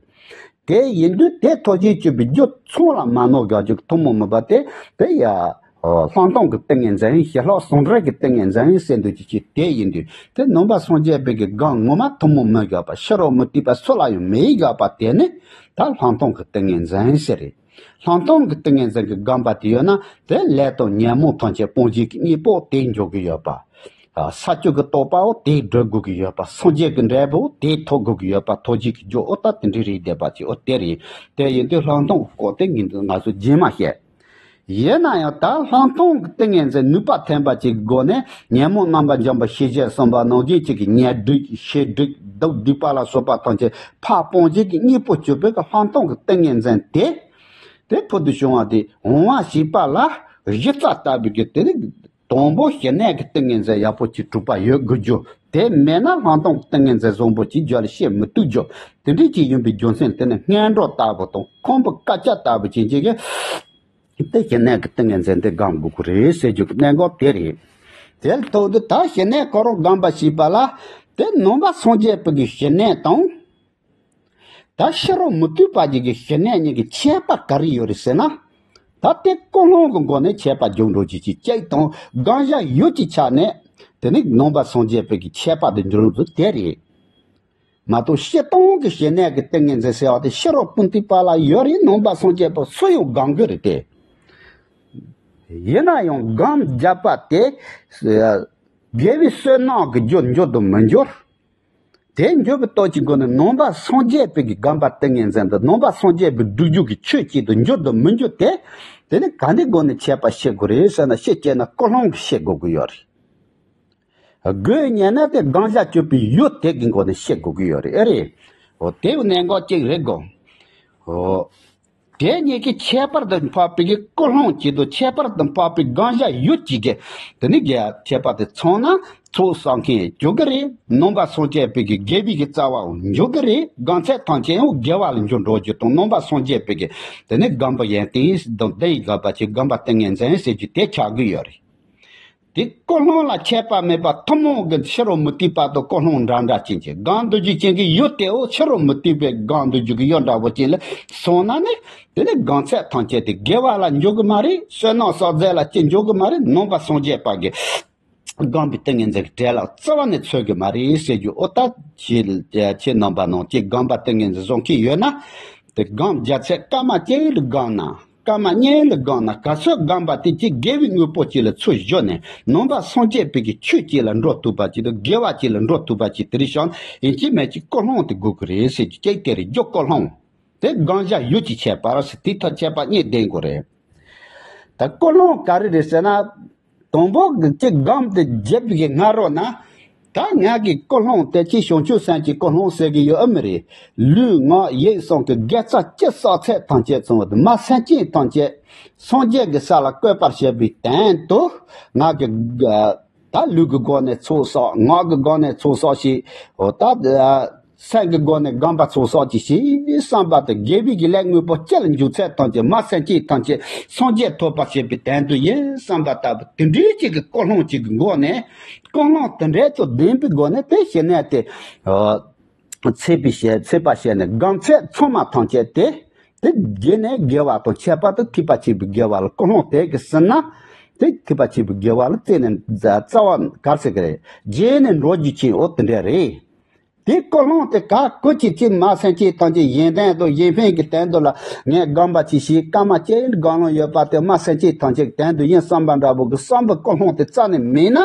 དེ་ཡིན་དུས་དེ་ཐོག་བཞི་བཅུ་པའི་རྒྱུ་ཚང་ལ་མ་ནོར་དགོས་རྒྱུ་ཐུན་མོང་མིན་པ་དེ་དེ་ཡ། ལྷག་མཐོང་གི་ཏིང་ངེ་འཛིན་ཞི་ལྷག་ཟུང་འབྲེལ་གྱི་ཏིང་ངེ་འཛིན་ཟེར་འདུག་ཅིག་ཅིག་དེ་ཡིན་དུས་དེ་ནང་པ་སངས་རྒྱས་པའི་གི་སྒོམ་ངོ་མ་ཐུན་མོང་མི་དགོས་པ་ཕྱི་རོལ་མུ་སྟེགས་པ་སུ་ལ་ཡང་མི་དགོས་པ་དེ་ནི་ད་ལྷག་མཐོང་གི་ཏིང་ངེ་འཛིན་ཟེར་རེད། ལྷག་མཐོང་གི་ཏིང་ངེ་འཛིན་གྱི་སྒོམ་པ་དེ་ཡོད་ན་དེ་ལས་དང་ཉོན་མོངས་ཐམས་ཅད་སྤོང་བྱེད་ཀྱི་གཉེན་པོ་དེ་འཇོག་གི་ཡོད་པ། ས་བཅུ་གི་རྟོགས་པའོ་དེ་སྒྲུབ་དགོས་ཀྱི་ཡོད་པ། སངས་རྒྱས་ཀྱི་འབྲས་བུའོ་དེ་ཐོབ་དགོས་ཀྱི་ཡོད་པ། ཐོག་བཞི་གི་རྒྱུ་འོ་ད་དེ་འདྲའི་རིགས་བསྡད་པ་ཅིག་འོ་དེ་རེད། དེ་ཡིན་དུས་ལྷག་མཐོང་གི་སྐོར་དེ་ངས་ང་ཚོ་རྗེས་མ་བཤད། ཡིན་ན་ཡང་ད་ལྷག་མཐོང་གི་ཏིང་ངེ་འཛིན་ནུས་པ་ཐོན་པ་ཅིག་སྒོ་ནས་ཉོན་མོངས་རྣམ་པར་འཇོམས་པ་ཞི་བྱེད་གསུམ་པ་ནང་བཞིན་ཅིག་གི་ཉེ་སྡིག་ཤེས་སྡིག་སྡིག་སྡིག་པ་ལ་སོགས་པ་ཐམས་ཅད་ཕར་སྤོང་བྱེད་ཀྱི་གཉེན་པོ་གྱུར་པའི་གི་ལྷག་མཐོང་གི་ཏིང་ངེ་འཛིན་དེ། དེ་ཕུལ་དུ་བྱུང་བ་དེ་འོང་བ་ཞེས་པ་ལ་གཞི་རྩ་ལྟ་བུའི་གི་དེ་ནི། དང་པོ་ཞི་གནས་ཀྱི་ཏིང་ངེ་འཛིན་ཡག་པོ་ཅིག་གྲུབ་པ་ཡོད་དགོས་རྒྱུ། དེ་མེད་ན་ལྷག་མཐོང་གི་ཏིང་ངེ་འཛིན་བཟང་པོ་ཅིག་རྒྱུད་ལ་སྐྱེ་མི་ཐུབ་རྒྱུ། དེ་འདྲ་ཅིག་ཡིན་པའི་རྒྱུ་མཚན་དེ་ནི་སྔོན་འགྲོ་ལྟ་བུ་དང་ཁང་བུ་དཀར་ཆག་ལྟ་བུ་ཅན་ཅིག་གིས་དེ་ཞི་གནས་ཀྱི་ཏིང་ངེ་འཛིན་དེ་སྒོམ་དགོས་ཀྱི་རེད་ཟེར་རྒྱུ་གི་གནད་འགག་དེ་རེད། དེ་ལ་ཐུག་དུས་ད་ཞི་གནས་ཁོ་རང་སྒོམ་པ་ཞེས་པ་ལ་དེ་ནང་པ་སངས་རྒྱས་པའི་གི་ཞི་གནས་དང་། ད་ཕྱི་རོལ་མུ་སྟེགས་པ་ཅིག་གི་ཞི་གནས་གཉིས་ཀྱི་ཁྱད་པར་ག་རེ་ཡོད་རེད་ཟེར་ན། ད་ལྟའི་ཀུན་སློང་གི་སྒོ་ནས་ཁྱད་པར་འཇོག་འགྲོ་རྒྱུ་ཅིག་གཅིག་དང་སྒོམ་བྱ་ཡུལ་གྱི་ཆ་ནས་དེ་ནི་ནང་པ་སངས་རྒྱས་པའི་གི་ཁྱད་པར་དུ་འགྱུར་འགྲོ་དེ་རེད། མ་གཏོགས་སྤྱིར་བཏང་གི་ཞི་གནས་ཀྱི་ཏིང་ངེ་འཛིན་ཟེར་བ་དེ་ཕྱི་རོལ་མུ་སྟེགས་པ་ལ་ཡོད་རེད། ནང་པ་སངས་རྒྱས་པ་སུ་ཡང་སྒོམ་གི་རེད་དེ། ཡིན་ན་ཡང་སྒོམ་བརྒྱབ་པ་དེ་དགེ་བའི་བསོད་ནམས་ཀྱི་རྒྱུར་འགྱུར་དང་མི་འགྱུར། དེ་འགྱུར་བའི་སྟོབས་ཀྱི་སྒོ་ནས་ནང་པ་སངས་རྒྱས་པའི་གི་སྒོམ་པ་ཏིང་ངེ་འཛིན་དང་ནང་པ་སངས་རྒྱས་པའི་སྒྲུབ་རྒྱུ་གི་ཆོས་གཅིག་ཏུ་འགྱུར་དང་མི་འགྱུར་དེ། དེ་ནི་ག་འདྲའི་སྒོ་ནས་ཁྱད་པར་ཕྱེ་དགོས་རེད་ཟེར་ན་ཕྱི་དཔྱད་ན་ཀུན་སློང་གིས་ཤེས་དགོས་ཀྱི་ཡོད་རེད། དགོས་ཉེ་ན་དེ་སྒོམ་བྱ་སྤྱོད་པའི་ཡུལ་དེ་གི་སྒོ་ནས་ཤེས་དགོས་ཀྱི་ཡོད་རེད། ཨེ་རེད། འོ་དེ་གནད་འགག་གཅིག་རེད་གོ། འོ། དེ་གཉིས་ཀྱི་ཁྱད་པར་དུ་འཕགས་པའི་གི་ཀུན་སློང་གཅིག་དང་ཁྱད་པར་དུ་འཕགས་པའི་སྒོམ་བྱ་ཡུལ་གཅིག་གི་དེ་ནི་གི་ཁྱད་པར་དེ་མཚོན་ན་ཚོགས་བསགས་མཁན་འགྱུར་གི་རེད། ནང་པ་སངས་རྒྱས་པའི་གི་དགེ་བའི་གི་རྩ་བའང་འགྱུར་གི་རེད། སྒོམ་ཚད་ཐམས་ཅད་ཡང་དགེ་བ་ལ་འགྱུར་འགྲོ་རྒྱུ་དང་ནང་པ་སངས་རྒྱས་པའི་གི་དེ་ནི་སྒོམ་པ་ཡོན་ཏན་དང་ལྡན་དགོས་པ་ཅིག་སྒོམ་པ་ཏིང་ངེ་འཛིན་ཟེར་རྒྱུ་དེ་ཆགས་ཀྱི་ཡོད་རེད། དེ་ཀུན་སློང་ལ་ཁྱད་པར་མེད་པ་ཐུན་མོང་གི་ཕྱི་རོལ་མུ་སྟེགས་པ་དང་ཀུན་སློང་འདྲ་འདྲ་ཅན་གྱི་སྒོམ་སྡོད་རྒྱུ་ཅན་གྱི་ཡུལ་དེའོ་ཕྱི་རོལ་མུ་སྟེགས་པའི་སྒོམ་སྡོད་རྒྱུ་གི་ཡུལ་འདྲ་བོ་ཅན་ལ་སོང་ན་ནི་དེ་ནི་སྒོམ་ཚད་ཐམས་ཅད་དེ་དགེ་བ་ལ་འཇུག་གི་མ་རེད། བསོད་ནམས་བསགས་ཚད་ལ་ཅི་འཇུག་གི་མ་རེད། ནང་པ་སངས་རྒྱས་པ་གི་སྒོམ་པའི་ཏིང་ངེ་འཛིན་གྱི་གྲལ་ལ་རྩ་བ་ནས་ཚུད་གི་མ་རེད་ཟེར་རྒྱུ། ཨོ་ད་ཁྱེད་ཁྱེད་རྣམ་པ་ནང་གི་སྒོམ་པ་ཏིང་ངེ་འཛིན་བཟང་མཁན་ཡོད་ན་དེ་སྒོམ་རྒྱག་ཚད་སྐར་མ་གཅིག་ལ་སྒོམ་ན། སྐར་མ་གཉིས་ལ་སྒོམ་ན་ག་ཚོད་སྒོམ་པ་དེ་གཅིག་དགེ་བའི་དངོས་པོ་གཅིག་ལ་ཚུར་གཞོལ་ནས་ནང་པ་སངས་རྒྱས་པའི་གི་ཆོས་གཅིག་ལ་འགྲོ་ཐུབ་པ་གཅིག་དང་དགེ་བ་གཅིག་ལ་འགྲོ་ཐུབ་པ་གཅིག་དེ་རིང་ཤང་ཡིན་གཅིག་མིན་གཅིག་ཀུན་སློང་དེ་དགོས་ཀྱི་རེད་ཟེར་རྒྱུ་གཅིག་དེ་རེད། རྒྱུ་ཀུན་སློང་དེ་སྒོམ་བྱ་ཡུལ་གྱི་ཁྱད་པར་ཟེར་དེ་ཐོག་ཁྱད་པར་གཉིས་ལྡན་དགོས་རེད། ད་ཀུན་སློང་ག་རེ་རེད་ཟེར་ན། དང་པོ་གི་གཅིག་སྒོམ་དེ་བརྒྱབ་པའི་སྔ་རོལ་ན། ད་ང་གི་ཀུན་སློང་དེ་ཅི་བྱང་ཆུབ་སེམས་ཀྱི་ཀུན་སློང་ཟེར་གི་ཡོད་ཨ་མི་རེད། ལུས་ངག་ཡིད་གསུམ་གྱི་དགེ་རྩ་ཅི་བསགས་ཚད་ཐམས་ཅད་ཚང་བ་དང་མ་སེམས་ཅན་ཐམས་ཅད་སངས་རྒྱས་ཀྱི་ས་ལ་བཀོད་པར་བྱེད་པའི་དོན་དུ་ང་གི་ད་ལུས་ཀྱི་སྒོ་ནས་ཚོགས་བསགས། ངག་གི་སྒོ་ནས་ཚོགས་བསགས་ཤིག་འོ་ད་ སེམས་ཀྱི་སྒོ་ནས་སྒོམ་པ་ཚུགས་སོགས་ཀྱི་ཞེས་བསམ་པ་དང་། དགེ་བའི་གི་ལས་དངོས་པོ་སྤྱི་ལ་འཇུག་ཚད་ཐམས་ཅད་མ་སེམས་ཅན་ཐམས་ཅད་སངས་རྒྱས་ཐོབ་པར་བྱེད་པའི་དོན་དུ་ཡིན་བསམ་པ་ལྟ་བུ་དེ་འདྲའི་ཅིག་གི་ཀུན་སློང་ཅིག་གི་སྒོ་ནས། ཀུན་སློང་དེ་འདྲ་ཚོ་ལྡན་པའི་སྒོ་ནས་དེ་ཞི་གནས་དེ། ཚེས་པའི་ཞལ་ཚེས་པ་བྱས་ནས་སྒོམ་ཚད་ཚང་མ་ཐམས་ཅད་དེ། དེ་དགེ་ནས་དགེ་བ་དང་ཁྱད་པར་དུ་ཐེག་པ་ཆེན་པོའི་དགེ་བ་ལ་ཀུན་སློང་དེ་གི་ཟིན་ན། དེ་ཐེག་པ་ཆེན་པོའི་དགེ་བ་ལ་རྩེ་ནས་རྩ་བ་གར་ཟེར་གི་རེད། རྗེས་ནས་འགྲོ་རྒྱུ་ཅན་འོ་དེ་འདྲ་རེད། དེ་ཀུན་སློང་དེ་ག་ཀུན་གྱི་ཅིག་མ་སེམས་ཅན་ཐམས་ཅད་གཞན་དོན་དང་གཞན་ཕན་གྱི་དོན་དུ་ལ་ངས་སྒོམ་པ་ཅིག་བྱས། སྐར་མ་གཅིག་སྒོམ་ལོང་ཡོད་པ་དེ་མ་སེམས་ཅན་ཐམས་ཅད་ཀྱི་དོན་དུ་ཡིན་བསམ་པ་འདྲ་པོ་གི་བསམ་པའི་ཀུན་སློང་དེ་རྩ་ནས་མེད་ན།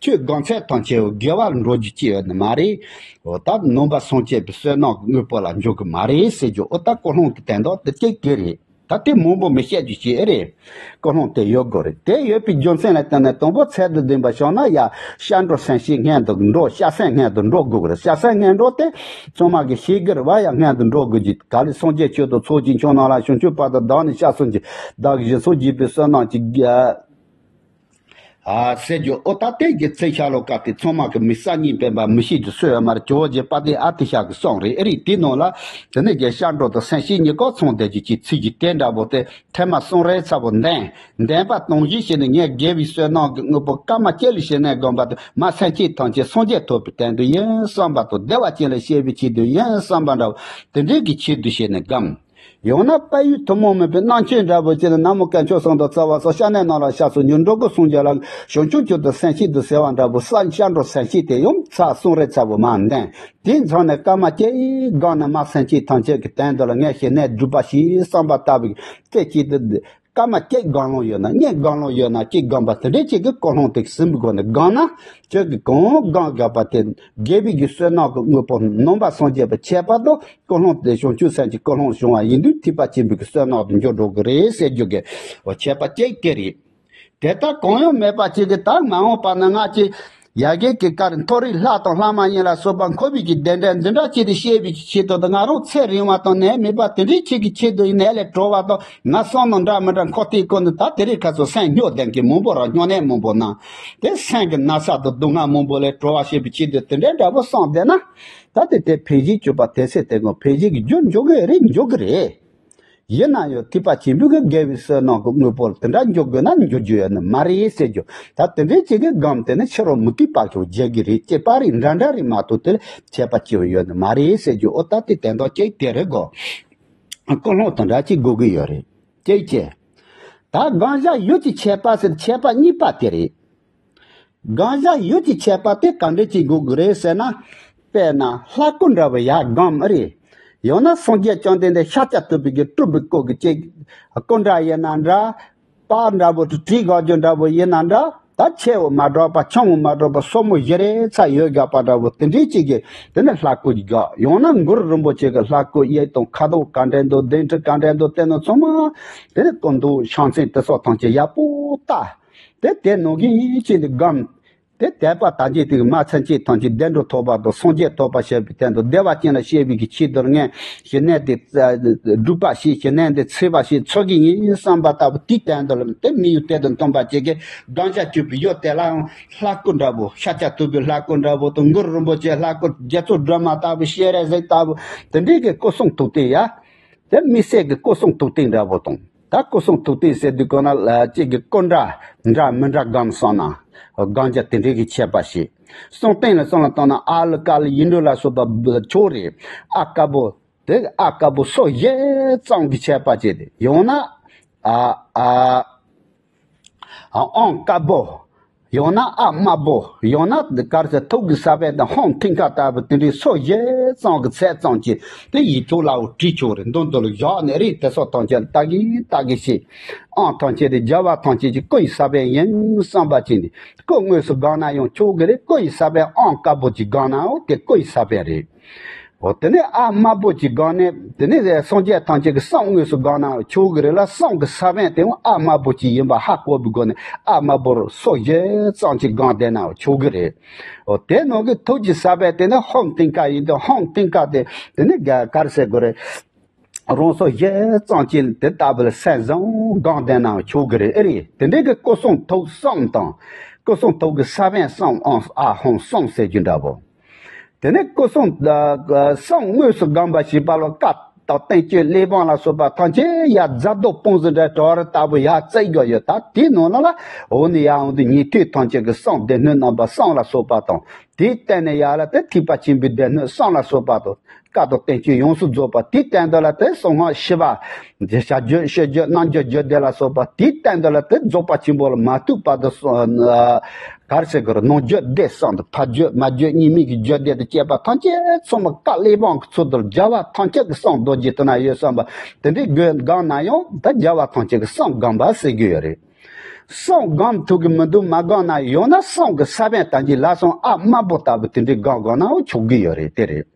ཁྱོད་སྒོམ་ཚད་ཐམས་ཅད་དགེ་བ་ལ་འགྲོ་རྒྱུ་ཅིག་ཡོད་ནི་མ་རེད། འོ་ད་ནང་པ་སངས་རྒྱས་པའི་བསོད་ནམས་ཀྱི་དངོས་པོ་ལ་འཇུག་གི་མ་རེད་ཟེར་རྒྱུ། འོ་ད་ཀུན་སློང་དེ་དོན་དག་དེ་གཅིག་དེ་རེད། ད་དེ་མང་པོ་མི་བཤད་རྒྱུ་ཅིག་ཨེ་རེད། ཀུན་སློང་དེ་ཡོད་དགོས་རེད། དེ་ཡོད་པའི་རྒྱུ་མཚན་ལ་བརྟེན་ནས་དང་པོ་ཚད་དང་ལྡན་པ་བྱུང་ན་ཡ། སྐྱབས་འགྲོ་སེམས་བསྐྱེད་སྔོན་དུ་འགྲོ། བྱ་སེམས་སྔོན་དུ་འགྲོ་དགོས་རེད། བྱ་སེམས་སྔོན་འགྲོ་དེ་ཚང་མ་གི་ཤེས་དགོས་རེད་བ། ཡ་སྔོན་དུ་འགྲོ་དགོས་ཀྱི་ག་ལས་སངས་རྒྱས་ཆོས་དང་ཚོགས་ཀྱི་མཆོག་རྣམས་ལ། བྱང་ཆུབ་བར་དུ་བདག་ནི་སྐྱབས་སུ་མཆི། བདག་གིས་སྦྱིན་སོགས་བགྱིས་པའི་བསོད་ནམས་ཀྱིས། ཨ་ཟེར་རྒྱུ། ཨོ་ད་ལྟའི་གི་ཚིག་ཤ་ལོ་ཀ་དེ་ཚང་མ་གི་མི་གསར་རྙིང་བོད་པ་མི་ཤེས་རྒྱུ་སུ་ཡོད་མ་རེད། ཇོ་བོ་རྗེ་དཔལ་ལྡན་ཨ་ཏི་ཤ་གི་གསུང་རེད། ཨེ་རེད། དེའི་ནང་ལ་དེ་ནས་རྒྱལ་སྐྱབས་འགྲོ་དང་སེམས་བསྐྱེད་གཉིས་ཀ་ཚང་བསྡད་རྒྱུ་ཅིག་ཚིག་གི་དེ་འདྲ་པོ་དེ་ཐེངས་མ་གསུམ་རེ་ཚ་པོ་འདོན། འདོན་པ་དང་བཞིན་བྱས་ནས་ངས་དགེ་བའི་བསོད་ནམས་ཀྱི་དངོས་པོ་སྐར་མ་གཅིག་ལ་ཞི་གནས་སྒོམ་པ་དེ་མ་སེམས་ཅན་ཐམས་ཅད་སངས་རྒྱས་ཐོབ་པའི་དོན་དུ་ཡིན་བསམ་པ་དང་། བདེ་བ་ཅན་ལ་སྐྱེ་བའི་ཆེད་དུ་ཡིན་བསམ་པ་འདྲ་པོ་དེ་འདྲའི་གི་ཆེད་དུ་བྱས་ནས་སྒོམ། ཡང་ན་དཔལ་ཡུལ་ཐུན་མོང་མིན་པའི་རྣམ་མཁྱེན་འདྲ་པོ་ཅིག་ལ་ན་མོ་དཀོན་མཆོག་གསུམ་དང་རྩ་བ་སོགས་སྐྱབས་གནས་རྣམས་ལ་སྐྱབས་སུ་མཆི། འགྲོ་ཀུན་སངས་རྒྱས་ལ་བྱང་ཆུབ་མཆོག་ཏུ་སེམས་བསྐྱེད་དུ་ཟེར་བ་འདྲ་པོ་ས་སྐྱབས་འགྲོ་སེམས་བསྐྱེད་དེ་ཡང་ཚར་གསུམ་རེ་ཚ་པོ་མར་འདོན། དེའི་མཚམས་ནས་སྐར་མ་གཅིག་སྒོམ་ནས་མ་སེམས་ཅན་ཐམས་ཅད་ཀྱི་དོན་དུ་ལ་ངས་ཞི་གནས་སྒྲུབ་པ་ཞིག་བསམ་པ་ལྟ་བུའི་རྩེ་གཅིག་ཏུ། སྐར་མ་གཅིག་སྒོམ་ལོང་ཡོད་ན། གཉིས་སྒོམ་ལོང་ཡོད་ན། གཅིག་སྒོམ་པ་དེ་འདྲའི་ཅིག་གི་ཀུན་སློང་དེ་ཟིན་པའི་སྒོ་ནས་སྒོམ་ན། ཁྱོད་ཀྱིས་གང་སྒོམ་དགོས་པ་དེ་དགེ་བའི་གི་བསོད་ནམས་ཀྱི་དངོས་པོ་ནང་པ་སངས་རྒྱས་པའི་ཁྱད་པར་དུ་ཀུན་སློང་དེ་བྱང་ཆུབ་སེམས་ཀྱི་ཀུན་སློང་བྱུང་བ་ཡིན་དུས་ཐེག་པ་ཆེན་པོའི་གི་བསོད་ནམས་དུ་འགྱུར་འགྲོ་གི་རེད་ཟེར་རྒྱུ་གི་ཁྱད་པར་གཅིག་དེ་རེད། དེ་ལྟར་གང་ཡང་མེད་པ་ཅིག་གི་ད་མ་འོངས་པ་ན་ང་ཅིག་ཡ་གི་གི་ཀ་རེ་མཐོ་རིས་ལྷ་དང་ལྷ་མ་ཡིན་ལ་སོགས་པ་འཁོར་བའི་གི་བདེ་འབྲས་འདི་འདྲ་ཅིག་ཏུ་སྐྱེ་བའི་གི་ཆེད་དུ་དང་། ང་རང་ཚེ་རིང་བ་དང་ནད་མེད་པ་དེ་འདྲའི་ཅིག་གི་ཆེད་དུ་ཡིན་ནའི་ལས་གྲོལ་བ་དང་ང་བསམ་ནང་འདྲ་མི་འདྲ་འཁོར་དེའི་སྐོར་ནི། ད་དེ་རིང་ཁ་སང་སེམས་སྨྱོ་ལྡན་གི་མང་པོ་ར་སྨྱོ་ནད་མང་པོ་ན། དེ་སེམས་ཀྱི་ན་ཚ་དང་སྡུག་བསྔལ་མང་པོ་ལས་གྲོལ་བ་བྱེད་པའི་ཆེད་དུ་དེ་འདྲའི་འདྲ་པོ་བསམ་བསྡད་ན། ད་དེ་དེ་འཕེལ་གཞིའི་སྤྱོད་པ་དེ་ཚེ་དེ་ངོ་འཕེལ་གཞི་གི་རྒྱུར་འཇུག་གི་རེད། འཇུག་གི་རེད། ཡིན་ན་ཡང་ཐེག་པ་ཆེན་པོའི་གི་དགེ་བའི་བསོད་ནམས་ཀྱི་དངོས་པོ་ལ་དེ་འདྲ་འཇུག་དགོས་ན་འཇུག་རྒྱུ་ཡོད་ནི་མ་རེད་ཟེར་རྒྱུ། ད་དེ་འདྲའི་ཅིག་གི་སྒོམ་དེ་ནི་ཕྱི་རོལ་མུ་སྟེགས་པ་ཚོ་བརྗེད་གི་རེད། ཅེས་པ་རེད། འདྲ་འདྲ་རེད་མ་གཏོགས་དེ་ལ་ཁྱད་པར་ཅི་ཡང་ཡོད་ནི་མ་རེད་ཟེར་རྒྱུ། ཨོ་ད་དེ་དོན་དག་གཅིག་དེ་རེད་གོ། ཀུན་སློང་དེ་འདྲ་ཅིག་དགོས་ཀྱི་ཡོད་རེད། གཅིག་བྱས། ད་སྒོམ་བྱ་ཡུལ་གྱི་ཁྱད་པར་ཟེར་ཁྱད་པར་གཉིས་པ་དེ་རེད། སྒོམ་བྱ་ཡུལ་གྱི་ཁྱད་པར་དེ་ག་འདྲ་ཅིག་དགོས་ཀྱི་རེད་ཟེར་ན། དཔེར་ན་ལྷ་སྐུ་འདྲ་བོ་ཡར་སྒོམ་ཨེ་རེད། ཡང་ན་སངས་རྒྱས་བཅོམ་ལྡན་འདས་ཤཱཀྱ་ཐུབ་པའི་གི་སྤྲུལ་པའི་སྐུ་གི་ཅིག་སྐུ་འདྲ་ཡིན་ན་འདྲ། པར་འདྲ་བོ་དང་བྲིས་དགོས་རྒྱུ་འདྲ་བོ་ཡིན་ན་འདྲ། ད་ཆེ་བོ་མ་འགྲོ་པ་ཆུང་བོ་མ་འགྲོ་པ་སོར་མོ་བཞི་རེ་ཚ་ཡོད་དགོས་པ་འདྲ་བོ་དེ་འདྲའི་ཅིག་གི་དེ་ནི་ལྷ་སྐུ་ཅིག་དགོས། ཡང་ན་གུ་རུ་རིན་པོ་ཆེ་གི་ལྷ་སྐུ་གཡས་དང་ཁ་དོག་ག་འདྲ་འདུག་གདན་ཁྲི་ག་འདྲ་འདུག་དེ་ནི་ཚང་མ་དེ་ནི་སྐུ་མདོག་ཕྱག་མཚན་དེ་སོགས་ཐམས་ཅད་ཡག་པོ་ལྟ། དེ་དེ་ནང་གི་ཡིན་ཅིག་ནི་སྒོམ། དེ་དད་པ་དང་བཅས་ཏེ་མ་སེམས་ཅན་ཐམས་ཅད་བདེ་འགྲོ་ཐོབ་པ་དང་སངས་རྒྱས་ཐོབ་པ་བྱེད་པའི་དོན་དུ་བདེ་བ་ཅན་ལ་སྐྱེ་བའི་གི་ཆེད་དུ་ངས་ཞི་གནས་དེ་སྒྲུབ་པ་ཞིག་ཞི་གནས་དེ་འཚོལ་བ་ཞིག་འཚོལ་གི་ཡིན་བསམ་པ་ལྟ་བུ་དེའི་དོན་དུ་ལ་དེ་དམིགས་ཡུལ་དེ་དང་མཐུན་པ་བྱེད་ཀྱི་སྒོམ་བྱ་སྤྱོད་པའི་ཡུལ་དེ་ལའང་ལྷ་སྐུ་འདྲ་བོ། ཤཱཀྱ་ཐུབ་པའི་ལྷ་སྐུ་འདྲ་བོ་དང་གུ་རུ་རིན་པོ་ཆེའི་ལྷ་སྐུ། རྒྱ་མཚོ་སྒྲོལ་མ་ལྟ་བུ། སྤྱན་རས་གཟིགས་ལྟ་བུ། དེ་འདྲའི་གི་སྐུ་གསུང་ཐུགས་རྟེན་ཡ། དེ་དམིགས་བསལ་གྱི་སྐུ་གསུང་ཐུགས་རྟེན་འདྲ་བོ་དང་། ད་སྐུ་གསུང་ཐུགས་རྟེན་ཟེར་དུས་གོ་ན་ལ་གཅིག་གི་སྐུ་འདྲ་འདྲ་མི་འདྲ་སྒོམ་སོང་ན། སྒོམ་བྱ་དེ་འདྲའི་གི་ཁྱད་པར་ཞིག་གསུང་རྟེན་ལ་གསུང་ལ་བཏང་ན་ཨ་ལི་ཀ་ལི་ཡིག་འབྲུ་ལ་སོགས་པ་ཆོག་རེད། ཨ་དཀར་པོ། དེ་ཨ་དཀར་པོ་སོར་བཞི་ཙམ་གྱི་ཁྱད་པར་བྱས་ཏེ། ཡང་ན་ཨ་ཨ་ཨང་དཀར་པོ། ཡང་ན་ཨ་དམར་པོ། ཡང་ན་ག་རེ་ཟེར། ཐུགས་ཀྱི་ས་བོན་དང་ཧཱུྃ་མཐིང་ཁ་ལྟ་བུ་དེ་འདྲའི་སོར་བཞི་ཙམ་གྱི་ཚད་ཙམ་གྱིས་དེ་ཡིག་ཐོག་ལ་འོ་བྲིས་ཆོག་རེད། མདུན་དུ་ལ་བཞག་ནས་རེད། དེ་སོགས་ཐམས་ཅད་ལ་ལྟ་གིན་ལྟ་གིན་བྱས། ཨང་ཐམས་ཅད་དེ་རྒྱལ་བ་ཐམས་ཅད་ཀྱི་སྐུ་ཡི་ས་བོན་ཡིན་བསམ་པ་བྱས་ནས་སྐུ་དངོས་སུ་སྒོམ་ན་ཡང་ཆོག་གི་རེད། སྐུ་ཡི་ས་བོན་ཨང་དཀར་པོ་ཅིག་སྒོམ་ནའང་དེ་སྐུ་ཡི་ས་བོན་རེད། འོ་དེ་ནས་ཨ་དམར་པོ་ཅིག་སྒོམ་ནས་དེ་ནས་སངས་རྒྱས་ཐམས་ཅད་ཀྱི་གསུང་དངོས་སུ་སྒོམ་ན་ཆོག་གི་རེད་ལ། གསུང་གི་ས་བོན་དེའང་ཨ་དམར་པོ་ཅིག་ཡིན་པ་ཧ་གོ་བའི་སྒོ་ནས་ཨ་དམར་པོར་སོར་བཞི་ཙམ་ཅིག་སྒོམ་བསྡད་ན་ཆོག་གི་རེད། འོ་དེ་ནང་གི་ཐུགས་ཀྱི་ས་བོན་དེ་ནི་ཧཱུྃ་མཐིང་ཁ་ཡིན་དུས་ཧཱུྃ་མཐིང་ཁ་དེ་དེ་ནི་ག་ག་རེ་ཟེར་དགོས་རེད། རང་སོར་བཞི་ཙམ་ཅིག་དེ་ལྟ་བུ་ལ་སེམས་བཟང་སྒོམ་བསྡད་ན་ཆོག་གི་རེད། ཨེ་རེད། དེ་འདྲའི་གི་སྐུ་གསུང་ཐུགས་གསུམ་དང་། སྐུ་གསུང་ཐུགས་ཀྱི་ས་བོན་གསུམ་ཨང་ཨ་ཧཱུྃ་གསུམ་ཟེར་རྒྱུ་འདྲ་བོ། དེ་ནས་སྐུ་གསུང་ཨ་གསུང་དངོས་སུ་བསྒོམ་པ་ཞེས་པ་ལ་བཀའ་དང་བསྟན་བཅོས་གླེགས་བམ་ལ་སོགས་པ་ཐམས་ཅད་ཡར་རྫ་རྡོ་སྤུངས་ཟིན་འདྲ་གྲོ་རུ་ལྟ་བུ་ཡར་བརྩེགས་དགོས་ཡོད། ད་དེའི་ནང་ལ་ལ་འོག་ནས་ཡར་འོང་དུས་ཉན་ཐོས་ཐམས་ཅད་ཀྱི་གསུང་སྡེ་སྣོད་རྣམ་པ་གསུམ་ལ་སོགས་པ་དང་། དེའི་སྟེང་ནས་ཡར་ལ་དེ་ཐེག་པ་ཆེན་པོའི་སྡེ་སྣོད་གསུམ་ལ་སོགས་པ་དང་། བཀའ་དང་བསྟན་བཅོས་ཡོངས་སུ་རྫོགས་པ། དེའི་སྟེང་དུ་ལ་དེ་གསང་སྔགས་ཞི་བ། བྱ་རྒྱུད་སྤྱོད་རྒྱུད་རྣལ་འབྱོར་རྒྱུད་སྡེ་ལ་སོགས་པ། དེའི་སྟེང་དུ་ལ་དེ་རྫོགས་པ་ཆེན་པོ་ལ་མ་ཐུག་བར་དུ་ག་རེ་ཟེར་དགོས་རེད། ནང་རྒྱུད་སྡེ་གསུམ་དང་ཕ་རྒྱུད་མ་རྒྱུད་གཉིས་མེད་ཀྱི་རྒྱུད་སྡེ་དང་བཅས་པ་ཐམས་ཅད་ཚང་མ་བཀའ་གླེགས་བམ་གྱི་ཚུལ་དུ་རྒྱལ་བ་ཐམས་ཅད་ཀྱི་གསུང་རྡོ་རྗེ་ཐོབ་ན་ཡོད་བསམ་པ་དེ་འདྲའི་སྒོས་བསྒོམས་ན་ཡང་ད་རྒྱལ་བ་ཐམས་ཅད་ཀྱི་གསུང་བསྒོམ་པ་ཟེར་གྱི་ཡོད་རེད། གསུང་བསྒོམ་ཐུབ་ཀྱི་མི་འདུག་མ་བསྒོམས་ན་ཡང་ན་གསུང་གི་ས་བོན་དང་གི་ལ་སོང་ཨ་དམར་པོ་ལྟ་བུ་དེ་འདྲའི་བསྒོམ་དགོས་ནའང་ཆོག་གི་ཡོད་རེད། དེ་རེད།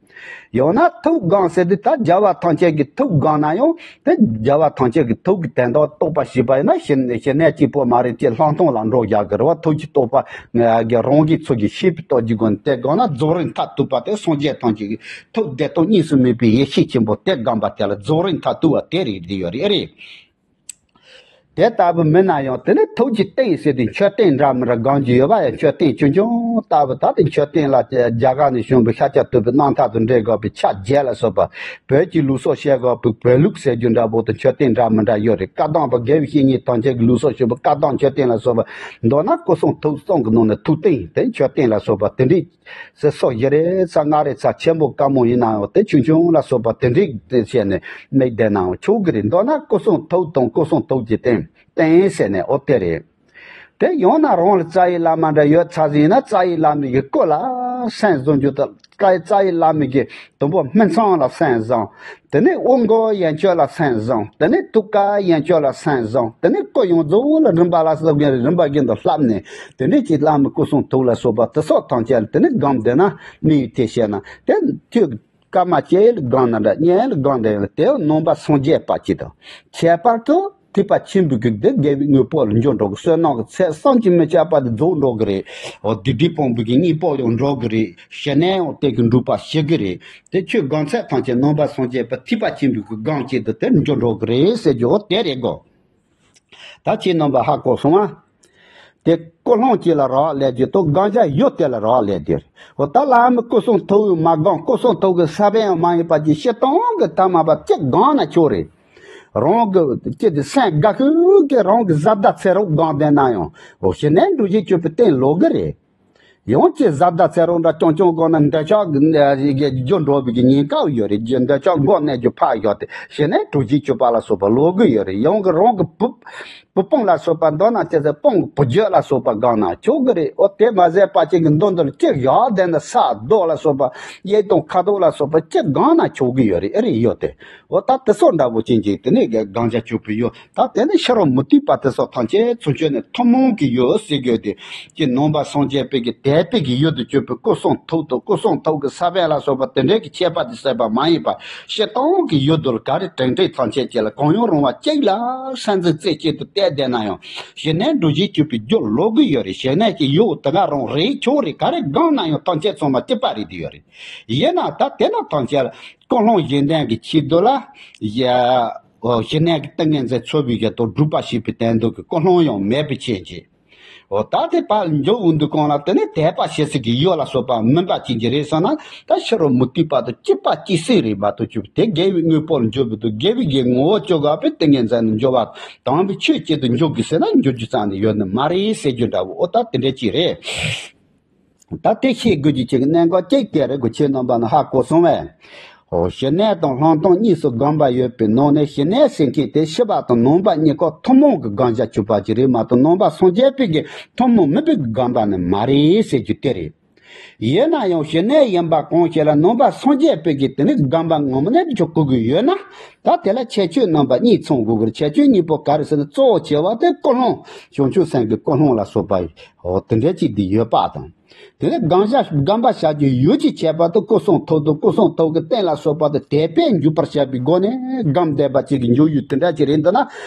ཡང་ན་ཐུགས་དགོངས་ཟེར་དུས་ད་རྒྱལ་བ་ཐམས་ཅད་ཀྱི་ཐུགས་དགོངས་ན་ཡང་དེ་རྒྱལ་བ་ཐམས་ཅད་ཀྱི་ཐུགས་ཀྱི་དོན་དག་རྟོགས་པ་ཞེས་པ་ཡིན་ན་ཞི་ཞི་གནས་གཅིག་པོ་མ་རེད་ཅེས་ལྷག་མཐོང་ལ་འགྲོ་བཞག་གི་རེད་བ། ཐུགས་ཀྱི་རྟོགས་པ་ངེས་ཀྱི་རང་གི་ཚུལ་གྱིས་ཤེས་པའི་སྟོབས་ཀྱི་སྒོ་ནས་དེ་དགོངས་ན་རྫོགས་རིམ་མཐར་ཐུག་པ་དེ་སངས་རྒྱས་ཐམས་ཅད་ཀྱི་ཐུགས་བདེ་སྟོང་གཉིས་སུ་མེད་པའི་ཡེ་ཤེས་ཆེན་པོ་དེ་བསྒོམ་པ་དེ་ལ་རྫོགས་རིམ་མཐར་ཐུག་པ་དེ་རེད་དེ་ཡོད་རེད། ཨེ་རེད། དེ་ལྟ་བུ་མིན་ན་ཡང་དེ་ནི་ཐུགས་ཀྱི་རྟེན་ཟེར་དུས་མཆོད་རྟེན་འདྲ་མི་འདྲ་བསྒོམ་རྒྱུ་ཡོད་པ་ཡང་མཆོད་རྟེན་ཆུང་ཆུང་ལྟ་བུ། ད་དེ་མཆོད་རྟེན་ལ་རྒྱ་གར་ནས་བྱུང་བའི་ཤཱཀྱ་ཐུབ་པའི་རྣམ་ཐར་དང་འབྲེལ་དགོས་པའི་ཕྱག་རྒྱ་ལ་སོགས་པ། བོད་ཀྱི་ལུགས་སྲོལ་བཤད་དགོས་པའི་བོད་ལུགས་ཟེར་རྒྱུ་འདྲ་པོ་དང་མཆོད་རྟེན་འདྲ་མི་འདྲ་ཡོད་རེད། བཀའ་གདམས་པ་དགེ་བའི་བཤེས་གཉེན་ཐམས་ཅད་ཀྱི་ལུགས་སྲོལ་བྱུང་བའི་བཀའ་གདམས་མཆོད་རྟེན་ལ་སོགས་པ། མདོར་ན་སྐུ་གསུང་ཐུགས་གསུམ་གྱི་ནང་ནས་ཐུགས་རྟེན་དེ་མཆོད་རྟེན་ལ་སོགས་པ་དེ་འདྲའི་ཟེར་སོགས་བཞི་རེ་ཚ་ལྔ་རེ་ཚ་ཆེན་པོ་དཀའ་མོ་ཡིན་ནའང་དེ་ཆུང་ཆུང་ལ་སོགས་པ་དེ་འདྲའི་བྱས་ནས་མིག་བསྡད་ནའང་ཆོག་གི་རེད། མདོར་ན་སྐུ་གསུང་ཐུགས་དང་སྐུ་གསུང་ཐུགས་ཀྱི་རྟེན་རྟེན་ཟེར་ནས་ཨོ་དེ་རེད། དེ་ཡང་ན་རང་ལ་རྩ་བའི་བླ་མ་འདྲ་ཡོད་ཚར་ཟིན་ན་རྩ་བའི་བླ་མའི་གི་སྐུ་ལ་སེམས་བཟུང་རྒྱུ་དང་། རྩ་བའི་བླ་མའི་གི་དུམ་བུ་སྨིན་མཚམས་ལ་སེམས་བཟུང་། དེ་ནས་དབུ་མགོ་ཡན་ཆད་ལ་སེམས་བཟུང་། དེ་ནས་ཐུགས་ཀ་ཡན་ཆད་ལ་སེམས་བཟུང་། དེ་ནས་སྐུ་ཡོངས་རྫོགས་ལ་རིམ་པ་ལ་སོགས་པའི་རིམ་པ་བཞིན་དུ་བསླབས་ནས་དེ་ནས་ཀྱི་བླ་མའི་སྐུ་གསུང་ཐུགས་ལ་སོགས་པ་དེ་སོགས་ཐམས་ཅད་ལ་དེ་ནས་བསྒོམ་བསྡད་ན་དམིགས་ཡུལ་དེ་བཤད་ན་དེ་ཁྱོད་སྐར་མ་གཅིག་ལ་བསྒོམ་ན་འདྲ། གཉིས་ལ་བསྒོམ་འདྲ་ཡང་དེ་ནང་པ་སངས་རྒྱས་པ་ཅིག་དང་། ཁྱད་པར་དུ་ཐེག་པ་ཆེན་པོའི་གི་དེ་དགེ་བའི་དངོས་པོ་ལ་འགྱུར་འགྲོ་གི། བསོད་ནམས་ཀྱི་ཚད་བསམ་གྱིས་མི་ཁྱབ་པ་དེ་རྫོགས་འགྲོ་གི་རེད། འོ་བདེ་དགེ་སྤོང་བའི་གི་གཉེན་པོ་ཡང་འགྲོ་གི་རེད། ཞི་གནས་ཡང་དེ་གི་འགྲུབ་པ་ཞིག་གི་རེད། དེ་ཁྱོད་སྒོམ་ཚད་ཐམས་ཅད་ནང་པ་སངས་རྒྱས་པ་ཐེག་པ་ཆེན་པོའི་གི་སྒོམ་བྱེད་དུ་དེར་འགྱུར་འགྲོ་གི་རེད་ཟེར་རྒྱུ་འོ་དེ་རེད་གོ། ད་ཁྱེད་རྣམ་པ་ཧ་གོ་སོང་ང་། དེ་ཀུན་སློང་གཅིག་ལ་རག་ལས་རྒྱུ་དང་བསྒོམ་བྱ་ཡུལ་དེ་ལ་རག་ལས་རྒྱུ་རེད། འོ་ད་བླ་མའི་སྐུ་གསུང་ཐུགས་ཡང་མ་བསྒོམས། སྐུ་གསུང་ཐུགས་ཀྱི་ས་བོན་ཡང་མ་ཡིན་པ་ཅིག་སྤྱིར་བཏང་གི་ཐ་མལ་པ་གཅིག་བསྒོམས་ན་ཆོག་རེད། རང་གི་ཅི་དེ་སེམས་དགའ་ཤོས་ཀྱི་རང་གི་བཟའ་ཟླ་ཚེ་རོགས་བསྒོམས་བསྡད་ན་ཡང་འོ་ཞི་གནས་འགྲུབ་བྱེད་སྤྱོད་པའི་རྟེན་ལོག་གི་རེད། ཡང་ཅིག་བཟའ་ཟླ་ཚེ་རོགས་འདྲ་རྐྱང་རྐྱང་བསྒོམས་ན་འདོད་ཆགས་ཀྱི་རྒྱུ་འགྲོ་བའི་གི་ཉེན་ཁ་ཡོད་རེད། རྒྱུ་འདོད་ཆགས་མགོ་གནོན་རྒྱུ་ཕར་བཞག་སྟེ་ཞི་གནས་འགྲུབ་བྱེད་སྤྱོད་པ་ལ་སོགས་པ་ལོག་གི་ཡོད་རེད། ཡང་གི་རང་གི་བུ་བུ་སྤུན་ལ་སོགས་པ་མདོར་ན་ཅི་ཟེར་སྤུན་གྱི་བུ་རྒྱུད་ལ་སོགས་པ་བསྒོམས་ན་ཆོག་གི་རེད། འོ་དེ་མ་ཟད་པ་ཅིག་གི་མདུན་དུ་ཅིག་བཞག་བསྡད་ན་ས་རྡོ་ལ་སོགས་པ་གཡས་དང་ཁ་དོག་ལ་སོགས་པ་ཅིག་བསྒོམས་ན་ཆོག་གི་ཡོད་རེད། ཨེ་རེད་ཡོད་དེ། འོ་ད་དེ་སོགས་འདྲ་པོ་ཅན་ཅིག་དེ་ནས་བསྒོམ་བྱ་སྤྱོད་པའི་ཡུལ། ད་དེ་ནི་ཕྱི་རོལ་མུ་སྟེགས་པ་དེ་ཚོ་ཐམས་ཅད་ཚུར་བསྐྱོད་ནས་ཐུན་མོང་གི་ཡུལ་ཟེར་དགོས་ཏེ། ཀྱི་ནང་པ་སངས་རྒྱས་པའི་གི་དད་པའི་གི་ཡུལ་དུ་གྱུར་པའི་སྐུ་གསུང་ཐུགས་དང་སྐུ་གསུང་ཐུགས་ཀྱི་ས་བོན་ལ་སོགས་པ་དེ་འདྲའི་གི་ཁྱད་པར་དུ་གསལ་བ་མ་ཡིན་པ་སྤྱིར་བཏང་གི་ཡུལ་དུ་ལ་ག་རེ་དྲན་དྲན་ཐམས་ཅད་ཀྱི་ལ་གང་ཡང་རུང་བ་གཅིག་ལ་སེམས་འཛིན་རྩེ་གཅིག་ཏུ་གཏད་བསྡད་ན་ཡང་ཞི་གནས་འགྲུབ་བྱེད་སྤྱོད་པའི་རྒྱུ་ལོག་གི་ཡོད་རེད། ཞི་གནས་ཀྱི་ཡུལ་དེ་ག་རང་རེད་ཆོག་རེད། ག་རེ་བསྒོམས་ན་ཡང་ཐམས་ཅད་ཚང་མ་གཅིག་པ་རེད་དེ་ཡོད་རེད། ཡིན་ན་ད་དེ་ན་ཐམས་ཅད་ལ་ཀུན་སློང་གཞན་ལྡན་གྱི་ཆེད་དུ་ལ་ཡ། ཞི་གནས་ཀྱི་ཏིང་ངེ་འཛིན་ཚོལ་བའི་གི་དང་སྒྲུབ་པ་བྱེད་པའི་དོན་དུ་གི་ཀུན་སློང་ཡང་མེད་པའི་ཕྱིར་གྱིས། འོ་ད་དེ་ཕར་འཇོག་འོང་དུས་གང་ལ་དེ་ནི་དད་པ་བྱེད་སའི་གི་ཡུལ་ལ་སོགས་པ་མིན་པ་ཅན་གྱི་རེད་ཟེར་ན། ད་ཕྱི་རོལ་མུ་སྟེགས་པ་དང་གཅིག་པ་གཅིག་སེ་རེད་མ་གཏོགས་ཆོག་དེ་དགེ་བའི་དངོས་པོ་ལ་འཇོག་པའི་དུས་དགེ་བའི་གི་ངོ་བོ་ཅོག་ག་པའི་ཏིང་ངེ་འཛིན་ལ་འཇོག་པ་དམ་པའི་ཆོས་ཅན་དུ་འཇོག་དགོས་ཟེར་ན་འཇོག་རྒྱུ་རྩ་ནས་ཡོད་ནི་མ་རེད་ཟེར་རྒྱུ་འདྲ་བོ། འོ་ད་དེ་འདྲ་ཅིག་རེད། ད་དེ་ཤེས་དགོས་རྒྱུ་ཅིག་གནད་འགག་ཅིག་དེ་རེད་གོ། ཁྱེད་རྣམ་པ་ནི་ཧ་གོ་སོང་བས། འོ་ཞི་གནས་དང་ལྷག་མཐོང་གཉིས་སུ་བསྒོམ་པ་ཡོད་པའི་ནང་ནས་ཞི་གནས་ཟེར་མཁན་དེ་ཤི་བ་དང་ནང་པ་གཉིས་ཀ་ཐུན་མོང་གི་བསྒོམ་བྱ་སྤྱོད་པ་ཅིག་རེད་མ་གཏོགས་ནང་པ་སངས་རྒྱས་པའི་གི་ཐུན་མོང་མིན་པའི་གི་བསྒོམ་པ་ནི་མ་རེད་ཟེར་རྒྱུ་དེ་རེད། ཡིན་ན་ཡང་ཞི་གནས་ཡིན་པ་གང་ཞིག་ལ་ནང་པ་སངས་རྒྱས་པའི་གི་དེ་ནི་བསྒོམ་པ་ངོ་མ་ནས་འཇོག་དགོས་ཀྱི་ཡོད་ན། ད་དེ་ལ་ཁྱད་ཆོས་རྣམ་པ་གཉིས་ཚང་དགོས་ཀྱི་རེད། ཁྱད་ཆོས་གཉིས་པོ་ག་རེ་ཟེར་ན་གཙོ་བོ་ཆེ་བ་དེ་ཀུན་སློང་བྱང་ཆུབ་སེམས་ཀྱི་ཀུན་སློང་ལ་སོགས་པ་ཡིན། འོ་དེ་འདྲ་ཅིག་འདི་ཡོད་པ་དང་། དེ་ནས་བསྒོམ་བྱ་བསྒོམ་པ་བྱ་རྒྱུའི་ཡུལ་གྱི་ཁྱད་པར་དུ་སྐུ་གསུང་ཐུགས་དང་སྐུ་གསུང་ཐུགས་ཀྱི་རྟེན་ལ་སོགས་པ་དང་དད་པས་འཇུག་པར་བྱ་བའི་སྒོ་ནས་བསྒོམ་བསྡད་པ་ཅིག་གི་འཇུག་ཡུལ་དེ་འདྲ་ཅིག་རེད་འདུག་ན།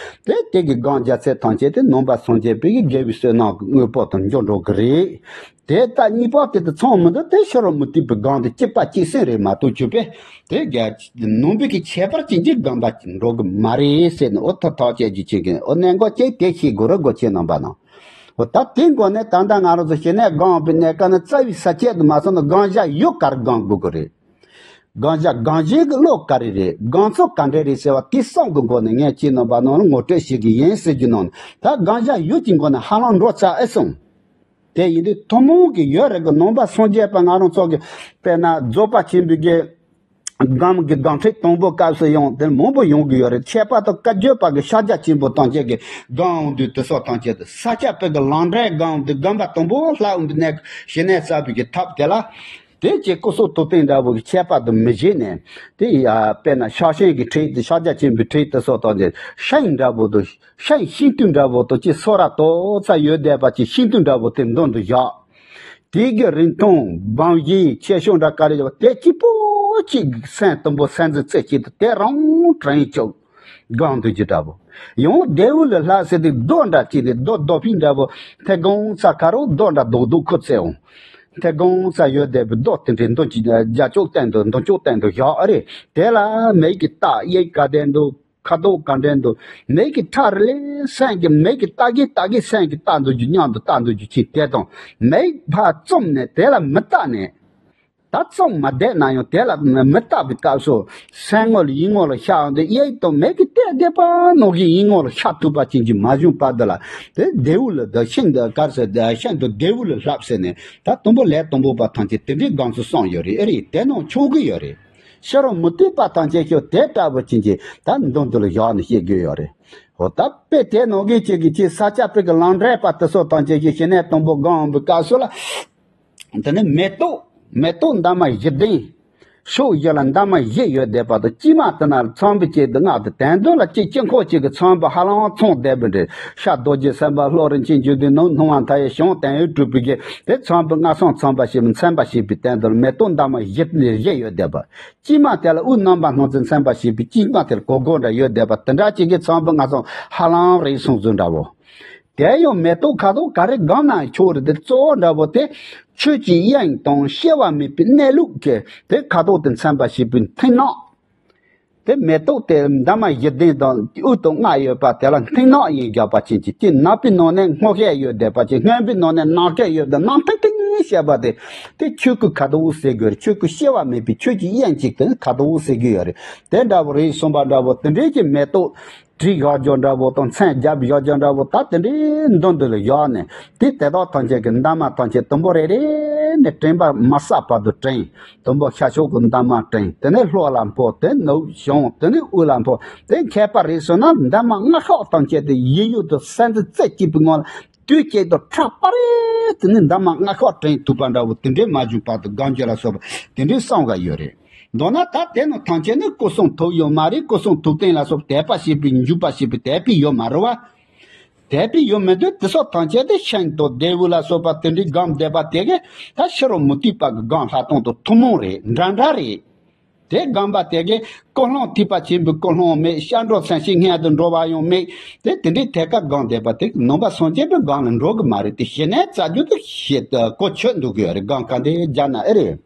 དེ་དེ་གི་བསྒོམ་བྱ་ཚད་ཐམས་ཅད་དེ་ནང་པ་སངས་རྒྱས་པའི་གི་དགེ་བའི་བསོད་ནམས་ཀྱི་དངོས་པོ་དང་འཇོག་འགྲོ་གི་རེད། དེ་ལྟ་གཉིས་པ་དེ་དང་མཚུངས་མི་འདུག་དེ་ཕྱི་རོལ་མུ་སྟེགས་པའི་སྒོམ་དེ་གཅིག་པ་གཅིག་སེ་རེད་མ་གཏོགས་ཆོག་པས། དེ་ག་ནང་པའི་གི་ཁྱད་པར་ཅན་གྱི་བསྒོམ་པ་འགྲོ་གི་མ་རེད་ཟེར་ནས། འོ་ཐ་ཐག་བཅད་རྒྱུ་ཅིག་གི་འོ་གནད་འགག་ཅིག་དེ་ཤེས་དགོས་རེད་གོ། ཁྱེད་རྣམ་པ་ནང་ འོ་ད་དེའི་སྒོ་ནས་ད་ལྟ་ང་རང་ཚོ་ཞི་གནས་སྒོམ་པའི་གནས་སྐབས་ནི་རྩ་བའི་ས་བཅད་དུ་མ་སོང་ན་སྒོམ་བྱ་ཡུལ་ག་རེ་སྒོམ་དགོས་ཀྱི་རེད། སྒོམ་བྱ་སྒོམ་བྱེད་ཀྱི་བློ་ག་རེ་རེད། སྒོམ་ཚུལ་ག་འདྲ་རེད་ཟེར་བ་དེ་གསུམ་གྱི་སྒོ་ནས་ངས་ཁྱེད་རྣམ་པ་ནང་ལ་ངོ་སྤྲོད་བྱེད་ཀྱི་ཡིན་ཟེར་རྒྱུ་ནང་ནས། ད་སྒོམ་བྱ་ཡུལ་གྱི་སྒོ་ནས་ཧ་ལམ་འགྲོ་ཚར་ཨེ་སོང་། དེ་ཡིན་དུས་ཐུན་མོང་གི་ཡོད་རེད་གི། ནང་པ་སངས་རྒྱས་པ་ང་རང་ཚོ་གི་དཔེར་ན་རྫོགས་པ་ཆེན་པོའི་གི་སྒོམ་གྱི་སྒོམ་ཁྲིད་དང་པོ་སྐབས་སུ་ཡང་དེ་མང་པོ་ཡོང་གི་ཡོད་རེད། ཁྱད་པར་དུ་བཀའ་བརྒྱུད་པ་གི་ཤཱཀྱ་ཆེན་པོ་ཐམས་ཅད་ཀྱི་སྒོམ་འོང་དུས་དེ་སོགས་ཐམས་ཅད་དུ་ས་སྐྱ་པའི་གི་ལམ་འབྲས་སྒོམ་དུས་སྒོམ་པ་དང་པོ་ལྷག་འོང་དུས་ནས་ཞི་གནས་གསར་པའི་གི་ཐབས་དེ་ལ། དེ་ཅིག་སྐུ་གསུང་ཐུགས་རྟེན་འདྲ་བོ་གི་ཁྱད་པར་དུ་མི་བྱེད་ནས། དེ་ཡ་དཔེར་ན་ཕྱག་ཆེན་གྱི་ཁྲིད་དེ་ཤཱཀྱ་ཆེན་པོའི་ཁྲིད་དེ་སོགས་དང་དེ་ཤིང་འདྲ་བོ་དང་ཤིང་ཤིང་དུ་འདྲ་བོ་དང་ཅིག་སོ་ར་ཏོག་ཙམ་ཡོད་བསྡད་པ་ཅིག་ཤིང་དུ་འདྲ་བོ་དེ་མདུན་དུ་བཞག་དེ་གི་རིང་ཐུང་བམ་བཞིན་ཆེ་ཆུང་འདྲ་ག་རེ་བྱས་པ་དེ་གཅིག་པོ་གཅིག་སེམས་དུམ་བུ་སེམས་འཛིན་རྩེ་གཅིག་ཏུ་དེ་རང་དྲན་བཅུག་སྒོམ་འདོད་ཀྱི་འདྲ་བོ། ཡང་བདེ་བོ་ལ་ལྷག་ཟེར་དུས་རྡོ་འདྲ་གཅིག་དེ་རྡོ་རྡོ་ཕིང་འདྲ་བོ། མཐེ་གང་ཚ་ཁ་རོག་རྡོ་འདྲ་རྡོག་རྡོག་ཁུ་ཚེ་འོང་། མཐེ་གང་ཚ་ཡོད་བསྡད་པའི་རྡོ་དེ་འདྲའི་མདུན་གྱི་རྒྱབ་ཕྱོགས་སྟེང་དུ་མདུན་ཕྱོགས་སྟེང་དུ་བཞག་ཨ་རེ། དེ་ལ་མིག་གིས་བལྟ། དབྱིབས་ག་དེ་འདུག་ཁ་དོག་ག་འདྲ་འདུག་མིག་གིས་ཁྲ་རེ་ལས་སེམས་ཀྱི་མིག་གིས་ལྟ་གིན་ལྟ་གིན་སེམས་ཀྱིས་ལྟ་འདོད་རྒྱུ་སྙམ་དུ་ལྟ་འདོད་རྒྱུ་ཅིག་དེ་དང་། མིག་ཕར་བཙུམས་ནས་དེ་ལ་མི་ལྟ་ནས། ད་བཙུམས་མ་བསྡད་ན་ཡང་དེ་ལ་མི་ལྟ་བའི་སྐབས་སུ་སེམས་ངོ་ལ་ཡིད་ངོ་ལ་ཤར་འོང་དུས་དབྱིབས་དང་མིག་གིས་བལྟས་བསྡད་པ་ནང་བཞིན་ཡིད་ངོ་ལ་ཤར་ཐུབ་པ་ཅན་གྱི་མ་བྱུང་བར་དུ་ལ། དེ་བདེ་བོ་ལ་ད་ཤིན་ཏུ་གར་ཟེར་ཤིན་ཏུ་བདེ་བོ་ལ་བསླབ་ཟེར་ནས། ད་དང་པོ་ལས་དང་པོ་པ་ཐམས་ཅད་དེ་འདྲའི་སྒོམ་ཚུལ་གསུངས་ཡོད་རེད། ཨེ་རེད། དེ་ནང་ཆོག་གི་ཡོད་རེད། ཕྱི་རོལ་མུ་སྟེགས་པ་ཐམས་ཅད་ཤོག་དེ་ལྟ་བུ་ཅན་གྱི་ད་མདུན་དུ་ལ་བཞག་ནས་བཤད་དགོས་ཡོད་རེད། འོ་ད་དཔེ་དེ་ནང་གི་ཅིག་གི་ཅིག་ས་སྐྱ་པའི་གི་ལམ་འབྲས་པ་དེ་སོགས་ཐམས་ཅད་ཀྱི་ཞི་གནས་དང་པོ་སྒོམ་པའི་སྐབས་སུ་ལ། དེ་ནས་མེ་ཏོག་མེ་ཏོག་འདབ་མ་བཞི་ལྡན། ཕྱོགས་བཞི་ལ་འདབ་མ་བཞི་ཡོད་བསྡད་པ་དང་། དཀྱིལ་མ་དེ་ན་ཚངས་པའི་སྐྱིད་དུ་མངའ་སྟེ། དེ་མདུན་ལ་ཅིག་དཀྱིལ་འཁོར་གཅིག་གི་ཚངས་པ་ཧ་ལམ་ཚང་བསྡད་པ་འདྲ། ཤར་རྡོ་རྗེ་སེམས་དཔའ། ལྷོར་རིན་ཆེན་འབྱུང་ལྡན། ནུབ་སྣང་བ་མཐའ་ཡས་ཞིང་དོན་ཡོད་གྲུབ་པའི་གི་དེ་ཚངས་པའི་མངའ་ཟོན་ཚངས་པ་ཞེས་པའི་མཚན་པ་ཞེས་པའི་སྟེང་དུ་མེ་ཏོག་འདབ་མ་བཞི་བཞི་ཡོད་བསྡད་པ། དཀྱིལ་མ་དེ་ལ་དབུས་རྣམ་པར་སྣང་མཛད་མཚན་པ་ཞེས་པའི་དཀྱིལ་མ་དེར་སྒོར་སྒོར་འདྲ་ཡོད་བསྡད་པ་དེ་འདྲ་ཅིག་གི་ཚངས་པའི་མངའ་ཟོན་ཧ་ལམ་རེད་གསུངས་ཚུལ་འདྲ་བོ། དེ་ཡང་མེ་ཏོག་ཁ་དོག་ག་རེ་སྒོམ་ན་ཆོག་རེད་དེ། གཙོ་བོ་འདྲ་བོ་དེ་ཆོས་ཀྱི་དབྱིངས་དང་སྐྱེ་བ་མེད་པའི་གནས་ལུགས་ཀྱི་དེ་ཁ་དོག་དེ་མཚན་པ་ཞེས་པའི་མཐིང་ནག་དེ་མེ་ཏོག་དེ་འདབ་མ་བཞི་ལྡན་དང་དབུས་དང་ལྔ་ཡོད་པ་དེ་ལ་མཐིང་ནག་ཡིན་རྒྱག་པ་ཅན་གྱི་དེ་ནག་པོའི་ནང་ནས་སྔོ་སྐྱ་ཡོད་བསྡད་པ་ཅན། སྔོན་པོའི་ནང་ནས་ནག་སྐྱ་ཡོད་བསྡད། ནག་ཐིང་ཐིང་བཤད་པ་དེ་དེ་ཆོས་སྐུ་ཁ་དོག་ཟེར་དགོས་རེད། ཆོས་སྐུ་སྐྱེ་བ་མེད་པའི་ཆོས་ཀྱི་དབྱིངས་གཅིག་དེ་ཁ་དོག་ཟེར་གྱི་ཡོད་རེད། དེ་འདྲ་བོ་རེད་གསུངས་པ་འདྲ་བོ། དེ་འདྲའི་གི་མེ་ཏོག་བྲིས་བཞག་རྒྱུ་འདྲ་བོ་དང་མཚན་བརྒྱབ་བཞག་རྒྱུ་འདྲ་བོ། ད་དེ་འདྲའི་མདུན་དུ་ལ་བཞག་ནས་དེ་དེ་དག་ཐམས་ཅད་ཀྱི་འདབ་མ་ཐམས་ཅད་དུམ་བུ་རེ་རེ་ནས་དྲན་པ་མ་ཟད་བར་དུ་དྲན། དུམ་བུ་ཤར་ཕྱོགས་ཀྱི་འདབ་མ་དྲན། དེ་ནས་ལྷོ་ལ་འཕོ། དེ་ནུབ་བྱུང་། དེ་ནས་དབུས་ལ་འཕོ། དེ་མཁས་པ་རེད་སོང་ན་འདབ་མ་ལྔ་ཤོག་ཐམས་ཅད་དེ་ཡིད་ཡུལ་དུ་སེམས་འཛིན་རྩེ་གཅིག་པའི་ངང་ལ་དུས་གཅིག་ཏུ་ཁྲ་པ་རེ། དེ་ནས་འདབ་མ་ལྔ་ཤོག་དྲན་ཐུབ་པ་འདྲ་བོ་དེ་འདྲའི་མ་བྱུང་བར་དུ་སྒོམ་རྒྱུ་ལ་སོགས་པ་དེ་འདྲའི་གསུང་ག་ཡོད་རེད། མདོར་ན་ད་དེ་ནི་ཐམས་ཅད་ནི་སྐུ་གསུང་ཐུགས་ཡོད་མ་རེད། སྐུ་གསུང་ཐུགས་རྟེན་ལ་སོགས་དད་པ་ཞེས་པའི་འཇུག་པ་ཞེས་པའི་དད་པའི་ཡོད་མ་རེད་བ། དད་པའི་ཡོད་མི་འདུག་དེ་སོགས་ཐམས་ཅད་དེ་ཤིན་ཏུ་བདེ་བོ་ལ་སོགས་པ་དེ་འདྲའི་སྒོམ་བསྡད་པ་དེ་གས་ད་ཕྱི་རོལ་མུ་སྟེགས་པ་གི་སྒོམ་ལྷག་སྟངས་དང་ཐུན་མོང་རེད། འདྲ་འདྲ་རེད། དེ་སྒོམ་པ་དེ་གས་ཀུན་སློང་ཐེག་པ་ཆེན་པོའི་ཀུན་སློང་མེད། སྐྱབས་འགྲོ་སེམས་བསྐྱེད་སྔོན་དུ་འགྲོ་བ་ཡང་མེད། དེ་དེ་འདྲའི་ཐད་ཀར་སྒོམ་བསྡད་པ་དེ་ནང་པ་སངས་རྒྱས་པའི་སྒོམ་ལ་འགྲོ་གི་མ་རེད་དེ། ཞི་གནས་རྩ་རྒྱུ་དེ་ཞེས་གོ་ཆོད་འདུག་གི་ཡོད་རེད། སྒོམ་ག་འདྲ་རྒྱག་ན་ཨེ་རེད།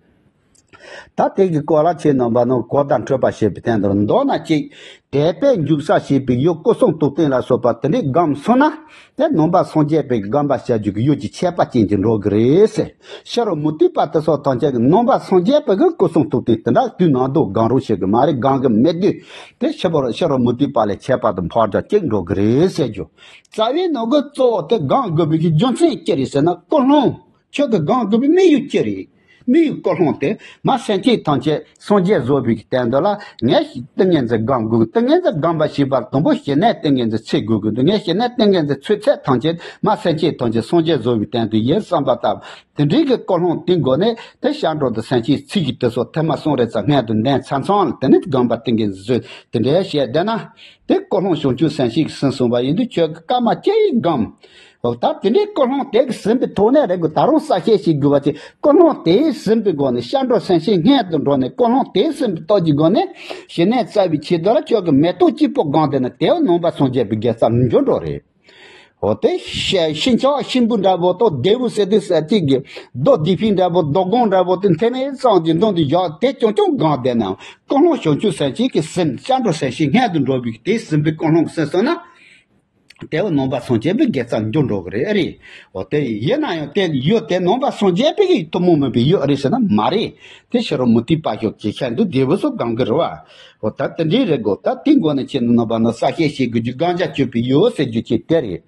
ད་དེ་གི་སྐོར་ལ་ཁྱེད་རྣམ་པ་ནང་གོ་བརྡ་འཕྲོད་པ་ཞེས་པའི་སྟེང་དུ་མདོར་ན་གཅིག་དད་པས་འཇུག་ས་ཞེས་པའི་ཡུལ་སྐུ་གསུང་ཐུགས་རྟེན་ལ་སོགས་པ་དེ་འདྲའི་སྒོམ་སོང་ན། དེ་ནང་པ་སངས་རྒྱས་པའི་སྒོམ་པ་བྱ་རྒྱུ་གི་ཡུལ་གྱི་ཁྱད་པར་ཅན་གྱི་འགྲོ་གི་རེད་ཟེར། ཕྱི་རོལ་མུ་སྟེགས་པ་དེ་སོགས་ཐམས་ཅད་ཀྱིས་ནང་པ་སངས་རྒྱས་པའི་གི་སྐུ་གསུང་ཐུགས་རྟེན་དེ་འདྲ་དུས་ནམ་དུ་སྒོམ་རོགས་བྱེད་གི་མ་རེད། སྒོམ་གི་མེད་དུས་དེ་ཕྱི་རོལ་ཕྱི་རོལ་མུ་སྟེགས་པ་ལས་ཁྱད་པར་དུ་འཕགས་པ་གཅིག་འགྲོ་གི་རེད་ཟེར་རྒྱུ། རྩ་བའི་ནང་གི་གཙོ་བོ་དེ་སྒོམ་དགོས་པའི་གི་རྒྱུ་མཚན་ཅི་རེད་ཟེར་ན། ཀུན་སློང་། ཁྱོད་ཀྱི་སྒོམ་དགོས་པའི་དམིགས་ཡུལ་ཅི་རེད། དམིགས་ཡུལ་ཀུན་སློང་དེ་མ་སེམས་ཅན་ཐམས་ཅད་སངས་རྒྱས་བཟོ་བའི་གི་སྟེང་དུ་ལ་ངས་ཏིང་ངེ་འཛིན་སྒོམ་དགོས། ཏིང་ངེ་འཛིན་སྒོམ་པ་ཞེས་པ་དང་པོ་ཞི་གནས་ཏིང་ངེ་འཛིན་ཚུད་དགོས་ཀྱི་འདུག་ངས་ཞི་གནས་ཏིང་ངེ་འཛིན་ཚུད་ཚད་ཐམས་ཅད་མ་སེམས་ཅན་ཐམས་ཅད་སངས་རྒྱས་བཟོ་བའི་སྟེང་དུ་ཡིན་བསམ་པ་ལྟ་བུ། དེ་འདྲའི་གི་ཀུན་སློང་དེའི་སྒོ་ནས་དེ་སྐྱབས་འགྲོ་དང་སེམས་ཅན་ཚུད་ཀྱི་དེ་སོགས་ཐེངས་མ་གསུམ་རེ་ཙམ་སྔོན་དུ་འདོན་ཚར་ཚང་ལ། དེ་ནས་སྒོམ་པ་ཏིང་ངེ་འཛིན་ཚུད་དེ་འདྲའི་བཤད་བསྡད་ན། དེ་ཀུན་སློང་བྱང་ཆུབ་སེམས་བསྐྱེད་ཀྱི་ཟིན་སོང་བ་ཡིན་དུས་ཁྱོད་ཀྱི་སྐར་མ་གཅིག་སྒོམ། འོ་ད་དེ་འདྲའི་ཀུན་སློང་དེ་གི་ཟིན་པའི་ཐོག་ནས་རེད་དགོས། ད་རུང་གསལ་བཤད་བྱེད་དགོས་པ་ཅིག་ཀུན་སློང་དེ་ཟིན་པའི་སྒོ་ནས་སྐྱབས་འགྲོ་སེམས་བསྐྱེད་སྔོན་དུ་འགྲོ་ནས། ཀུན་སློང་དེ་ཟིན་པའི་སྟོབས་ཀྱི་སྒོ་ནས་ཞི་གནས་རྩ་བའི་ཆེད་དུ་ལ་ཁྱོད་ཀྱི་མེ་ཏོག་གཅིག་པོ་སྒོམ་བསྡད་ན་དེའི་ནང་པ་སངས་རྒྱས་པའི་དགེ་རྩ་འགྱུར་འགྲོ་རེད། འོ་དེ་ཤ་ཤིང་ཆག་ཤིང་བུ་འདྲ་པོ་དང་རྡེའུ་ཟེར་དུས་ཟེར་གཅིག་གི་རྡོ་རྡེ་ཕིང་འདྲ་པོ་རྡོ་སྒང་འདྲ་པོ་དེ་འཐེན་ནས་གཙང་གི་མདུན་དུ་བཞག་དེ་རྐྱང་རྐྱང་སྒོམ་བསྡད་ནའང་ཀུན་སློང་བྱང་ཆུབ་སེམས་བསྐྱེད་ཀྱི་ཟིན། སྐྱབས་འགྲོ་སེམས་བསྐྱེད་སྔོན་དུ་འགྲོ་བའི་དེ་ཟིན་པའི་ཀུན་སློང་གི་ཟིན་སོང་ན། དེ་བས་ནང་པ་སངས་རྒྱས་པའི་དགེ་རྩ་འགྱུར་འགྲོ་གི་རེད། ཨེ་རེད། འོ་དེ་ཡིན་ན་ཡང་དེ་ཡོད་དེ་ནང་པ་སངས་རྒྱས་པའི་གི་ཐུན་མོང་མིན་པའི་ཡོད་རེད་ཟེར་ན་མ་རེད། དེ་ཕྱི་རོལ་མུ་སྟེགས་པ་ཤོག་གི་ཤན་དུ་དེ་བས་སུ་གང་གི་རེད་བ། འོ་ད་དེ་འདྲའི་རེད་གོ། ད་དེའི་མགོ་ནས་ཁྱེད་ནང་པ་ན་ས་ཤེས་ཤེས་དགོས་རྒྱུ་གང་ཅག་གཅོད་པའི་ཡོད་ཟེར་རྒྱུ་ཅིག་དེ་རེད།